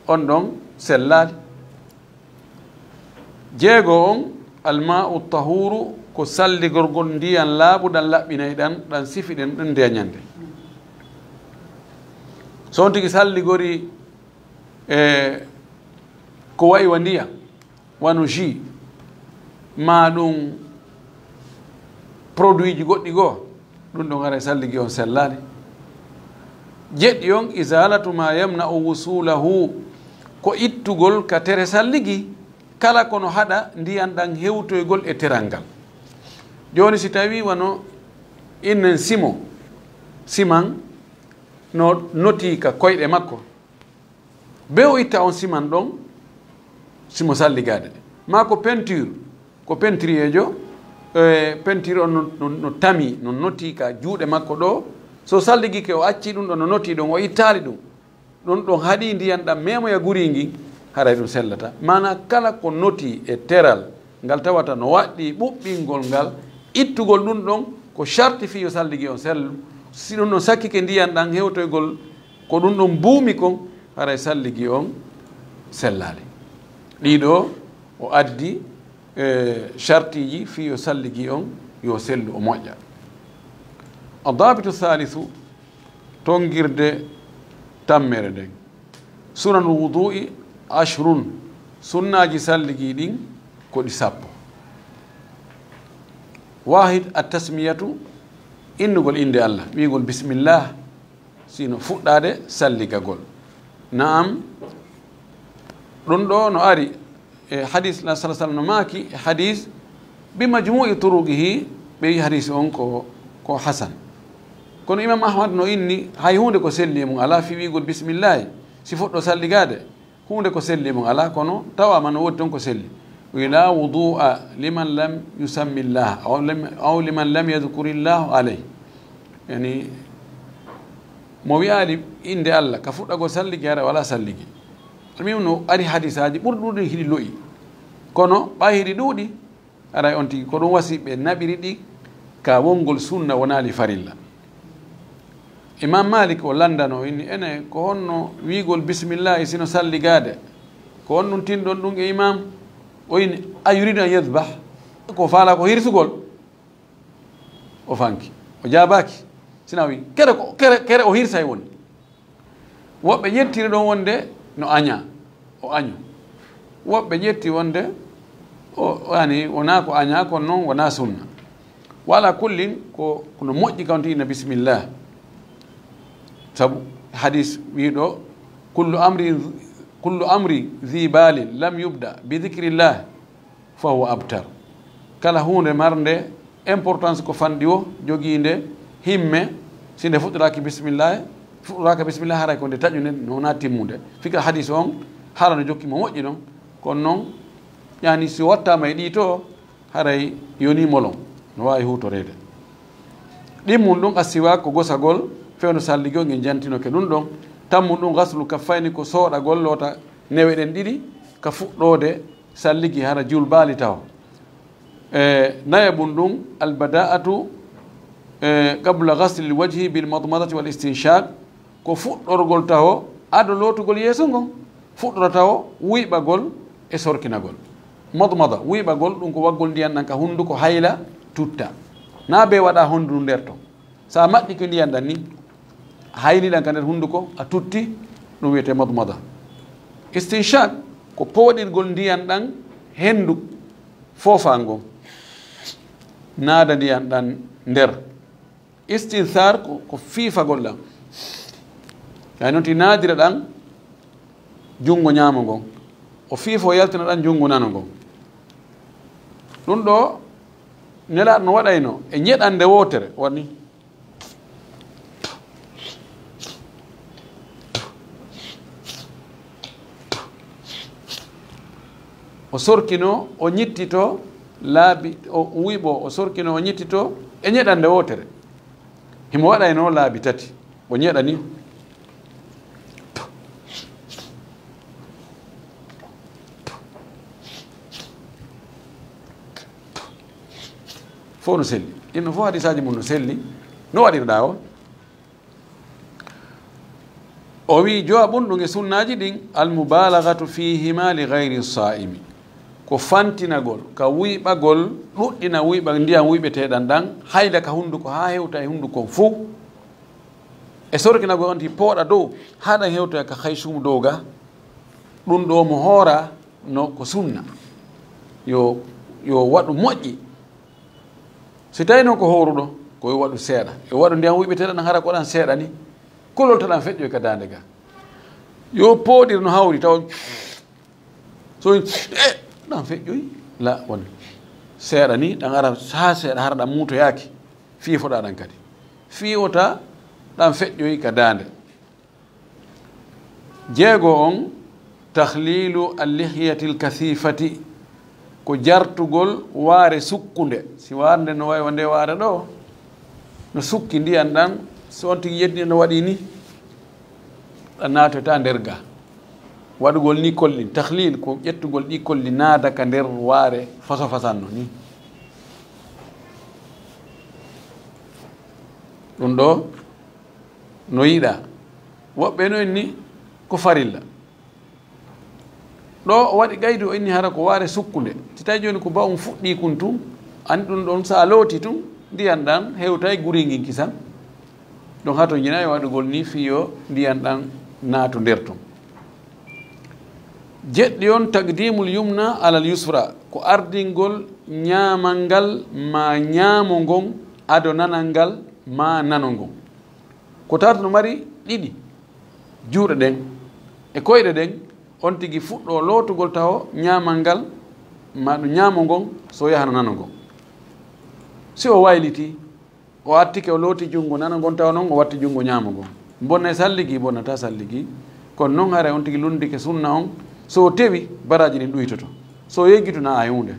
On ɗon sellaali. Jeego on, alma'u tahuru, ko salligorgol ndiyan laaɓuɗan, laɓɓinay ɗan, ɗan sifi ɗen, ɗan ndeya ñande. So on tigi salligori e ko wayi wa ndiyan, wano jus, maa ɗum produit ji goɗɗi goo, ɗum ɗon haray salligi on sellaali. Jeɗɗi on, izalatu ma yamna'u wusulahu, ko ittugol ka tere salligi, kala kono haɗa ndiyan ɗan hewtoygol e teral ngal. Jooni si tawi wano innen simo, siman no noti ka koyɗe makko, be o itta on siman ɗon, simo salligaade. Maa ko peinture, ko peintureejo, e peinture on no, no, no tami, no noti ka juuɗe makko ɗo. So salligike o acci ɗum ɗo no noti ɗon, o ittaali ɗum. Ɗum ɗon haɗi ndiyan ɗan memoya guri ngin, haray ɗum sellata. Maana kala ko noti e teral ngal tawata no waɗɗi ɓuɓɓingol ngal, ittugol ɗum ɗon ko sharti fii yo salligi on sellu. Si ɗum ɗon sakkike ndiyan ɗan hewtoygol ko ɗum ɗon buumi kon, haray salligi on sellaali. Ɗiɗo o addi, e, shartiiji fii yo salligi on yo sellu, o moƴƴa. Addabitu thalithu, tonngirde tammere nden. Sunanul wudu'i ashrun, sunnaaji salligi ɗin ko ɗi sappo. Wahid, at-tasmiyatu, innugol innde Allah, wi'ugol bismillah, sino fuɗɗaade salligagol. Na'am, ɗum ɗo no ari e hadis, la sallallahu alaihi wasallam no maaki e hadis, bi majmu'i turuqihi, ɓe wi hadis on ko, ko hasan. Kono Imam Ahmad no inni, hay huunde ko selli e mum alaa fii wi'ugol bismillahi, si fuɗɗo salligaade, huunde ko selli e mum alaa, kono tawaama no woodi toon ko selli. Wi, "La wudu'a liman lam yusammi Allah, aw lam, aw liman lam yadhkuri Allah alayhi." Yani, mo wi'aali innde Allah ka fuɗɗagol salligi, hara walaa salligi. Min no ari hadisaaji ɓurɗi ɗuuɗude hiɗi lo'i. Kono ɓay hiɗi ɗuuɗi, aray on tigi ko ɗum wasi ɓe naɓiri ɗi ka wongol sunna wonaali farilla. Imam Malik o landano, inni, "Ene, ko honno wiigol bismillahi sino salligaade? Ko honɗum tinɗon ɗum e imam?" O inni, "A yuridu an yadhbah?" Ko faala ko hirsugol. O fanki. O jaabaaki. Sina wi, "Kere ko, kere, kere o hirsay woni." Woɓɓe ƴettiri ɗon wonde no aña, o año. Woɓɓe ƴetti wonde o, o yani, wonaa ko aña, kono noon wonaa sunna. Wa ala kullin, ko, ko no moƴƴi kawti ina bismillah. Sabu hadis wiiɗo, "Kullu amrin, kullu amri dhi balin lam yubda bi dhikrillah, fa huwa abtar." Kala huunde marnde importance ko fanɗi o, jogiinde himme, si nde fuɗɗoraaki bismillah, fuɗɗoraaka bismillah, haray ko nde taƴunde, no wonaa timmude. Fika hadis on, hara no jokki mo moƴƴi ɗon, kono noon, yani si wattaama e ɗii to, haray yoni molon, no waawi huutoreede. Ɗimmun ɗum assiwaak ko gosagol, fewndo salligi o, ngen jantinoke ɗum ɗon. Tammun ɗum ghaslul kaffayni ko sooɗagol, loota newe ɗen ɗiɗi, ka fuɗɗoode salligi hara julbaali taho. E, nayabun ɗum, albada'atu, e, qabla ghaslil wajhi bil madmadati wal istinshaq, ko fuɗɗorgol taho ado lootugol yeeso ngon. Fuɗɗora taho wuyɓagol e sorkinagol. Madmada, wuyɓagol, ɗum ko waggol ndiyan ɗan ka hunduko hayla tutta. Na be waɗa hondu nder ton. Sa maɓɓi ko ndiyan ɗan ni, hayli ɗan ka nder hunduko, a tutti, ɗum wiyete madmada. Istinshaq ko pooɗirgol ndiyan ɗan hendu foofa ngon, naada ndiyan ɗan nder. Istinthar ko, ko fiifagol ɗan. Ay noon ti naadira ɗan junngo ñaamo ngon. O fiifo yaltina ɗan junngo nano ngon. Ɗum ɗo Nelaaɗo no waɗayno e ñeɗande wootere, woni o sorkino, o ñittito laabi, o wuyɓo, o sorkino, o ñittito e ñeɗande wootere. Himo waɗayno laabi tati, o ñeɗani. Fof no selli. Ɗin fof hadisaaji mum no selli. No waɗirɗa o? O wi, jowaɓun ɗum e sunnaaji ɗin, al mubalaghatu fihima li ghayri saimi. Ko fantinagol, ka wuyɓagol, ɗuɗɗina wuyɓa, ndiyan wuyɓeteɗan ɗan, hayla ka hunduko haa hewta e hunduko fof. E sorkinagol on ti pooɗa dow, haa ɗan hewta ka khayshum dow ga. Ɗum ɗo mo hoora no ko sunna. Yo, yo waɗu moƴƴi. Si tawi noon ko hooruɗo, ko yo waɗu seeɗa. Yo waɗu ndiyan wuyɓeteɗan hara ko ɗan seeɗa ni. Kulol to ɗan feƴƴoy ka daande ga. Yo pooɗir no hawri taw so, eh, ɗan feƴƴoy. La, won seeɗa ni, ɗan ara haa seeɗa hara ɗan muutoyaaki. Fii foɗa ɗan kadi. Fii wota ɗan feƴƴoy ka daande. Jeego on, takhlilu al-lihyati al-kathifati, ko jartugol waare sukkunde. Si waare nde no wayi wonde waare ɗo, no sukki ndiyan ɗan, so on tigi yeddi no waɗi ni, ɗan naatoyta nder ga. Waɗugol ni kolli, takhlil ko ƴettugol ɗi kolli naada ka nder waare faso fasanno ni. Ɗum ɗo no yiɗa. Woɓɓe no inni ko farilla. Ɗo o waɗi gaydu, o inni hara ko waare sukkunde. Si tawi jooni ko ba'um fuɗɗi kun tun, an ɗum ɗon sa looti tun, ndiyan ɗan hewtay guri ngin kisan. Ɗon hato jina e waɗugol ni fiyo ndiyan ɗan naato nder tun. Jeɗɗi on, taqdimul yumna alal yusra, ko ardingol ñaamal ngal ma ñaamo ngon ado nanal ngal ma nano ngon. Ko tawata no mari ɗiɗi, juuɗe ɗen e koyɗe ɗen, on tigi fuɗɗo lootugol taho ñaamal ngal, ma ɗum ñaamo ngon, so yahana nano ngon. Si o wayliti, o attike, o looti junngo nano ngon, tawa noon o watti junngo ñaamo ngon. Bonnay salligi, bonnata salligi. Kono noon haray on tigi lunndike sunna on, so o tewi, baraaji ɗin ɗuytoto. So o yeggitu na ay huunde.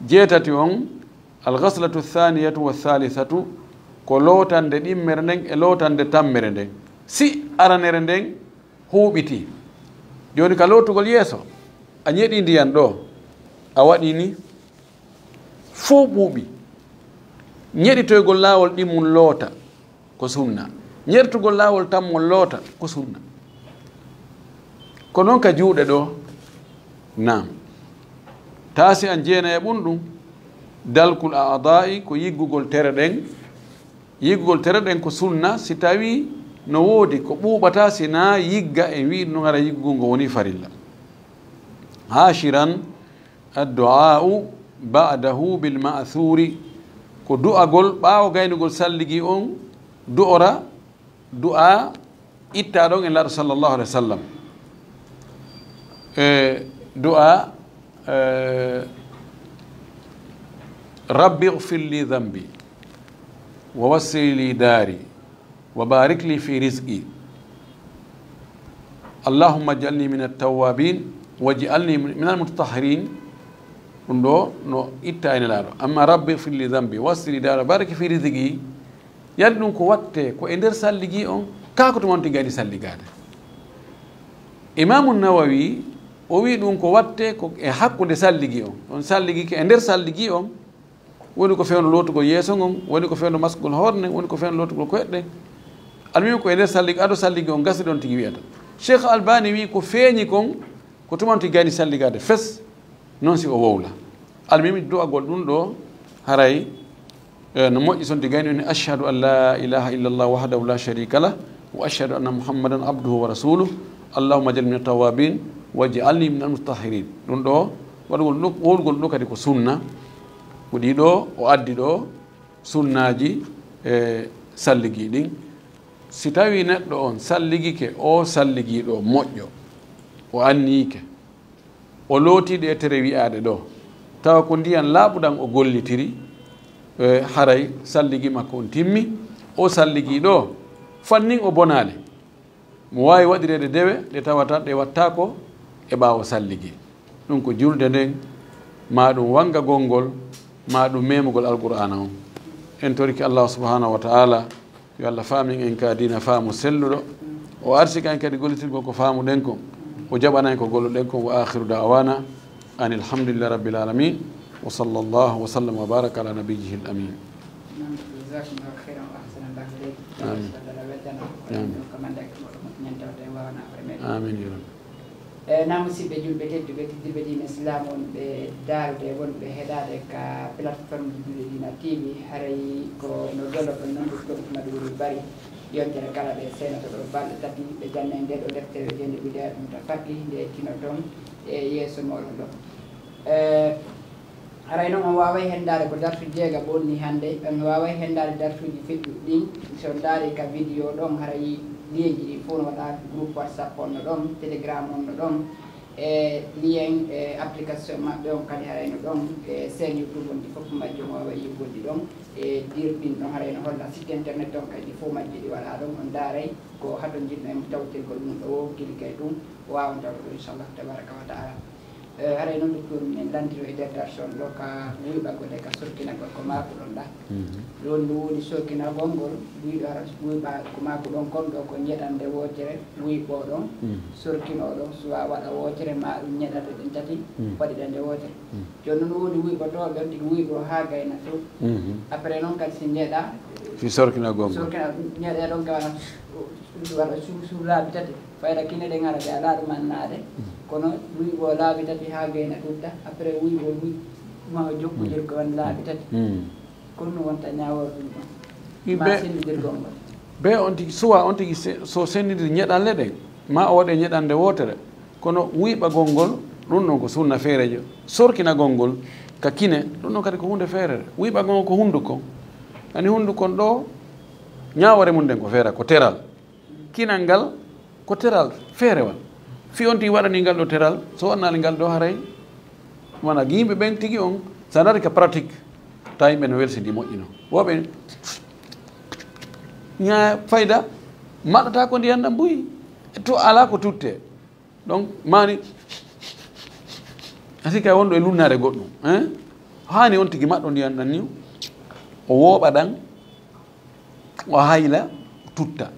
Jeetati on, al ghaslatu thaniyatu wa thalithatu, ko lootande ɗimmere nden e lootande tammere nden. Si aranere nden huuɓiti, Jooni ka lootugol yeeso, a ñeɗi ndiyan ɗo, a waɗi ni, fow ɓuuɓi. Ñeɗitoygol laawol ɗimmun loota, ko sunna. Ñertugol laawol tammol loota, ko sunna. Ko noon ka juuɗe ɗo, naam. Taasi an jeenaye ɓun ɗum, dalkul a'daa'i ko yiggugol tere ɗen. Yiggugol tere ɗen ko sunna, si tawii no woodi ko ɓuuɓata, si naa yigga en wi'i ɗum hara yiggugol ngo woni farilla. Haashiran, addu'aa'u ba'dahu bil ma'thuuri, ko du'agol ɓaawo gaynugol salligi on, du'ora, du'a itta ɗon e Nulaaɗo sallallahu alaihi wasallam. E du'a, e, "Rabbi ighfir li dhanbi, wa wassi li dari, wa barik li fi rizqi. Allahumma ij'alni min at-tawwabin, wa ij'alni min al-mutatahhirin." Ɗum ɗo no itta e Nulaaɗo. Amma "Rabbi ighfir li dhanbi, wa wassi li dari, wa barik fi rizqi", yalti ɗum ko watte ko e nder salligi on, kaa ko tuma on tigi gayni salligaade? Imaamu Nawawi, o wi ɗum ko watte ko e hakkunde salligi on. On salligi ke e nder salligi on, woni ko fewndo lootugol yeeso ngon, woni ko fewndo maskugol hoore nden, woni ko fewndo lootugol koyɗe ɗen. Almuhim ko e nder salligi, ado salligi on gasi ɗon tigi wiyata. Cheikh Albani wi ko feeñi kon, ko tuma on tigi gayni salligaade fes, non si o wowla. Almuhim du'agol ɗum ɗo, haray, e, no moƴƴi son tigi gayni on ni, "Ashhadu an la ilaha illallah wahdahu la sharika lah, wa ashhadu anna Muhammadan abduhu wa rasuluh, Allahumma ij'alni min at-tawwabin, waj'alni min al-mutatahhirin." Ɗum ɗo, waɗugol ɗum, wowlugol ɗum ɗo kadi ko sunna. Ko ɗi ɗo o addi ɗo sunnaaji e salligi ɗin. Si tawii neɗɗo on salligike, o salligiiɗo moƴƴo, o anniike, o lootiiɗo e tere wi'aaɗe ɗo, tawa ko ndiyan laaɓuɗan o gollitiri, e, haray salligi makko on timmi. O salligiiɗo, fannin o bonaali. Mo waawi waɗireede dewe ɗe tawata ɗe wattaako e ɓaawo salligi. Ɗum ko julde nden, maa ɗum wanngagol ngol, maa ɗum memugol Alqur'aana on. En torike Allah subhanahu wa ta'ala, yo Allah faamin en ka diina faamu selluɗo. O arsika en kadi gollitirgol ko faamuɗen kon. O jaɓana en ko golluɗen kon. Wa akhiru da'wana anil hamdulillahi rabbil alamin. Wa sallallahu wa sallam wa baraka ala nabiyyihil amin. Jazakumullahu khairan wa ahsanallahu ilaykum. Amin. Amin. Amin, ya Rabbi. E, na musidɓe julɓe tedduɓe, tedduɓe diine Islam wonɓe daarude, wonɓe heɗaade ka plateforme Julɓe Diina T V, haray ko no dolo ɗon non ɗum ɗon Madu Wuro Bari. Yontere kala ɓe seenata ɗo balɗe tati, ɓe janna e nde ɗo deftere wiyeende Bidaayatu Mutafaqqih, nde tino ɗon e yeeso mooɗon ɗo. E, Haray noon on waaway henndaade ko darsu jeega bonni hannde, on waaway henndaade darsuuji feƴƴuɗi ɗin. So on ndaari ka vidéo ɗon, haray lienji ɗin fof no waɗa, groupe WhatsApp on no ɗon, Telegram on no ɗon, e lien, e application maɓɓe on kadi haray no ɗon, e chaîne YouTube on ɗi fof majji on waaway yi'ugol ɗi ɗon, e dir ɗin ɗon haray no holla site internet on kadi ɗi fof majji ɗi waɗa ɗon, on ndaaray ko hatonjinɗo e tawtirgol mum ɗo woo, kilikay ɗum, o waawan tawde ɗum, inchallah tabaraka wa taala. Eh, haray noon, docteur, minen lanndiro e nder darsu on ɗo ka wuyɓagol e ka sorkinagol ko maakuɗon ɗa. Mhm. Ɗon no woni sorkinagol ngol, wuyɗo hara wuyɓa ko maakuɗon kon ɗo ko ñeɗande wootere, wuyɓoɗon, mhm, sorkinoɗon, suwa waɗa wootere, ma ɗum ñeɗande ɗen tati, mhm, waɗiɗande wootere. Mhm. Jooni noon woni wuyɓotooɓe on tigi wuyɓo haa gayna to. Mhm. Après noon kadi si ñeɗa, si sorkinagol ngol, sorkina, ñeɗe ɗon ka waɗa, waɗa suur, suur laabi tati. Fayda kine ɗen ara ɓe alaa ɗum annaade. Mm. Kono wuyɓo laabi tati haa gayna ɗutta. Après wuyɓo wi-, ma o jokkondir ko on laabi tati. Mm. Kono no wonta ñaawor ɗum ɗon. Ɓe ma senndidirgol ngol. Ɓe on tigi, suwa on tigi se-, so senndidir ñeɗalle ɗen, ma o waɗe ñeɗande wootere. Kono wuyɓagol ngol, ɗum ɗon ko sunna feerejo. Sorkinagol ngol ka kine, ɗum ɗon kadi ko huunde feerere. Wuyɓagol ngol ko hunnduko. Ani hunndukon ɗo, ñaawore mum nden ko feere, ko teral. Kinal ngal ko teral feerewal. Fii on tigi waɗani ngal ɗo teral, so waɗanaali ngal ɗo haray, wona yimɓe ɓen tigi on, so a ndaari ka pratique, tawa yimɓe no welsidi moƴƴi no. Woɓɓe ñaa fayda, maɗɗata ko ndiyan ɗan buy, to alaa ko tutte. Donc, mani, a sikka wonɗo e lunnaade goɗɗum, hein? Haani on tigi maɗɗo ndiyan ɗan ni, o wooɓa ɗan, o hayla tutta.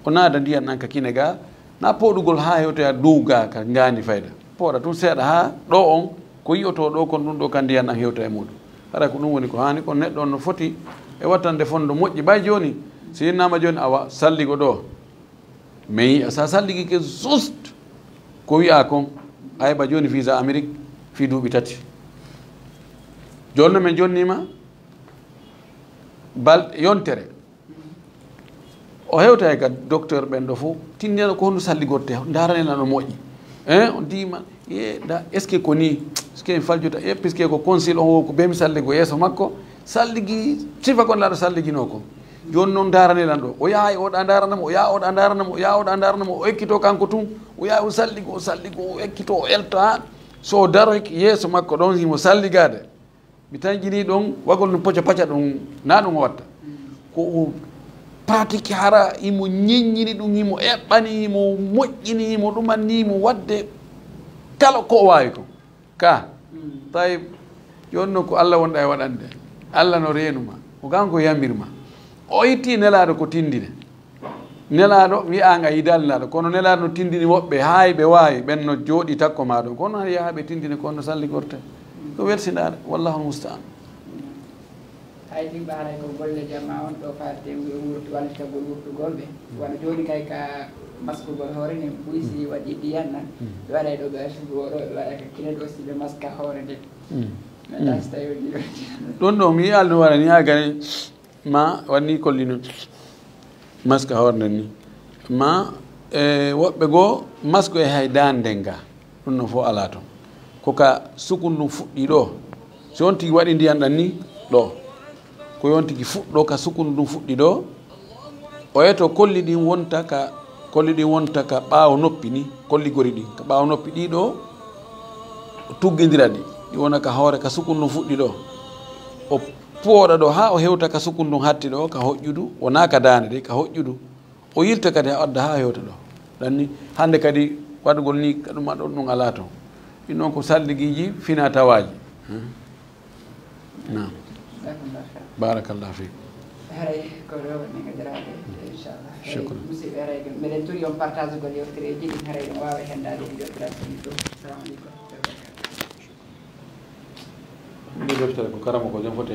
O naada ndiyan ɗan ka kine ga, na pooɗugol haa hewtoya dow ga ka ngaandi fayda. Pooɗa tun seeɗa haa ɗo on, ko yi'otoo ɗo kon, ɗun ɗo kan ndiyan ɗan hewta e muuɗun. Hara ko ɗun woni ko haani kon, neɗɗo on no foti e wattande fondo moƴƴi. Ɓay jooni, si innama jooni awa salligo ɗo, mais a sa salligike juste ko wi'a kon, a heɓa jooni visa Amérique fii duuɓi tati. Jooni no men jonnima bal-, yontere. O hewta e ka docteur ɓen ɗo fof, tindinano ko honno salligorte, ndaranena no moƴƴi. Hein, on dima, e, da, est-ce que ko ni? Est-ce que en faljota? E, puisque ko consul on o, ko bemi salligo yeeso makko, salligi, sifa kon laaɗo salliginoo kon. Jooni noon, ndaranee lan ɗo. O yaha e oɗa ndaranamo, o yaha oɗa ndaranamo, o yaha oɗa ndaranamo, o ekkito kanko tun. O yaha o salligo, o salligo, o ekkito, o elta. So o daroyke yeeso makko ɗon, himo salligaade. Mi tanƴinii ɗon, wagol no poca paca ɗon, na ɗum o watta. Ko o pratique hara, himo ñeññini ɗum, himo eɓɓani, himo moƴƴini, himo ɗumanni, himo waɗde kala ko o waawi kon. Ka, tayib, jooni noon ko Alla wonɗa e waɗande. Alla no reenu ma, ko kanko yamir ma. O itti Nelaaɗo ko tindine. Nelaaɗo wi'aanga yidaali Nelaaɗo, kono Nelaaɗo no tindini woɓɓe, haa ɓe waawi, ɓen no jooɗii takko maa ɗon. Kono yaha ɓe tindine, kono no salligorte. Ko welsindaare, wallaahu musta'an. Hay timba haray ko golle jamma on ɗo faade wurtu wallitagol wurtugol ɓe. Wano jooni kay ka maskugol hoore nden, buy si waɗi ndiyan nan, ɓe waɗay ɗo ɓe asugo ɗo, ɓe waɗa ka kine ɗo si ɓe maska hoore nden. Mi anndaa si tawi o jiɗi. Ɗum ɗo mi yi'aali no waɗa ni haa gani. Ma wanni kolli no maska hoore nden ni. Ma, e, woɓɓe goo masko e hay daande nga. Ɗum no fof alaa toon. Ko ka sukun ɗum fuɗɗi ɗo. Si on tigi waɗi ndiyan ɗan ni ɗo. Ko yon tigi fuɗɗo ka sukun ɗum fuɗɗi ɗo. O eto kolli ɗin wonta ka, kolli ɗin wonta ka ɓaawo noppi ni, kolli gori ɗin. Ka ɓaawo noppi ɗi ɗo, o tuggindira ɗi. Ɗi wona ka hoore ka sukun ɗum fuɗɗi ɗo. O pooɗa ɗo haa o hewta ka sukun ɗum hatti ɗo, ka hoƴƴudu, wonaa ka daande de, ka hoƴƴudu. O yilta kadi o adda haa o hewta ɗo. Ɗan ni, hannde kadi waɗugol ni ka ɗum ɗon ɗum alaa toon. Ɗin ɗon ko salligiiji fina tawaaji. Naam. Barakallahu fiik. Haray ko ɗo woni ngajaraade, inchallah. Shukran. Musidɓe, haray ɗum, meɗen turi on partage gol yewtereeji ɗin, haray ɗum waawa hendaade e yewtere amen ɗo. Assalamu aleykum. Ɗum ɗo deftere ko karama ko jom foti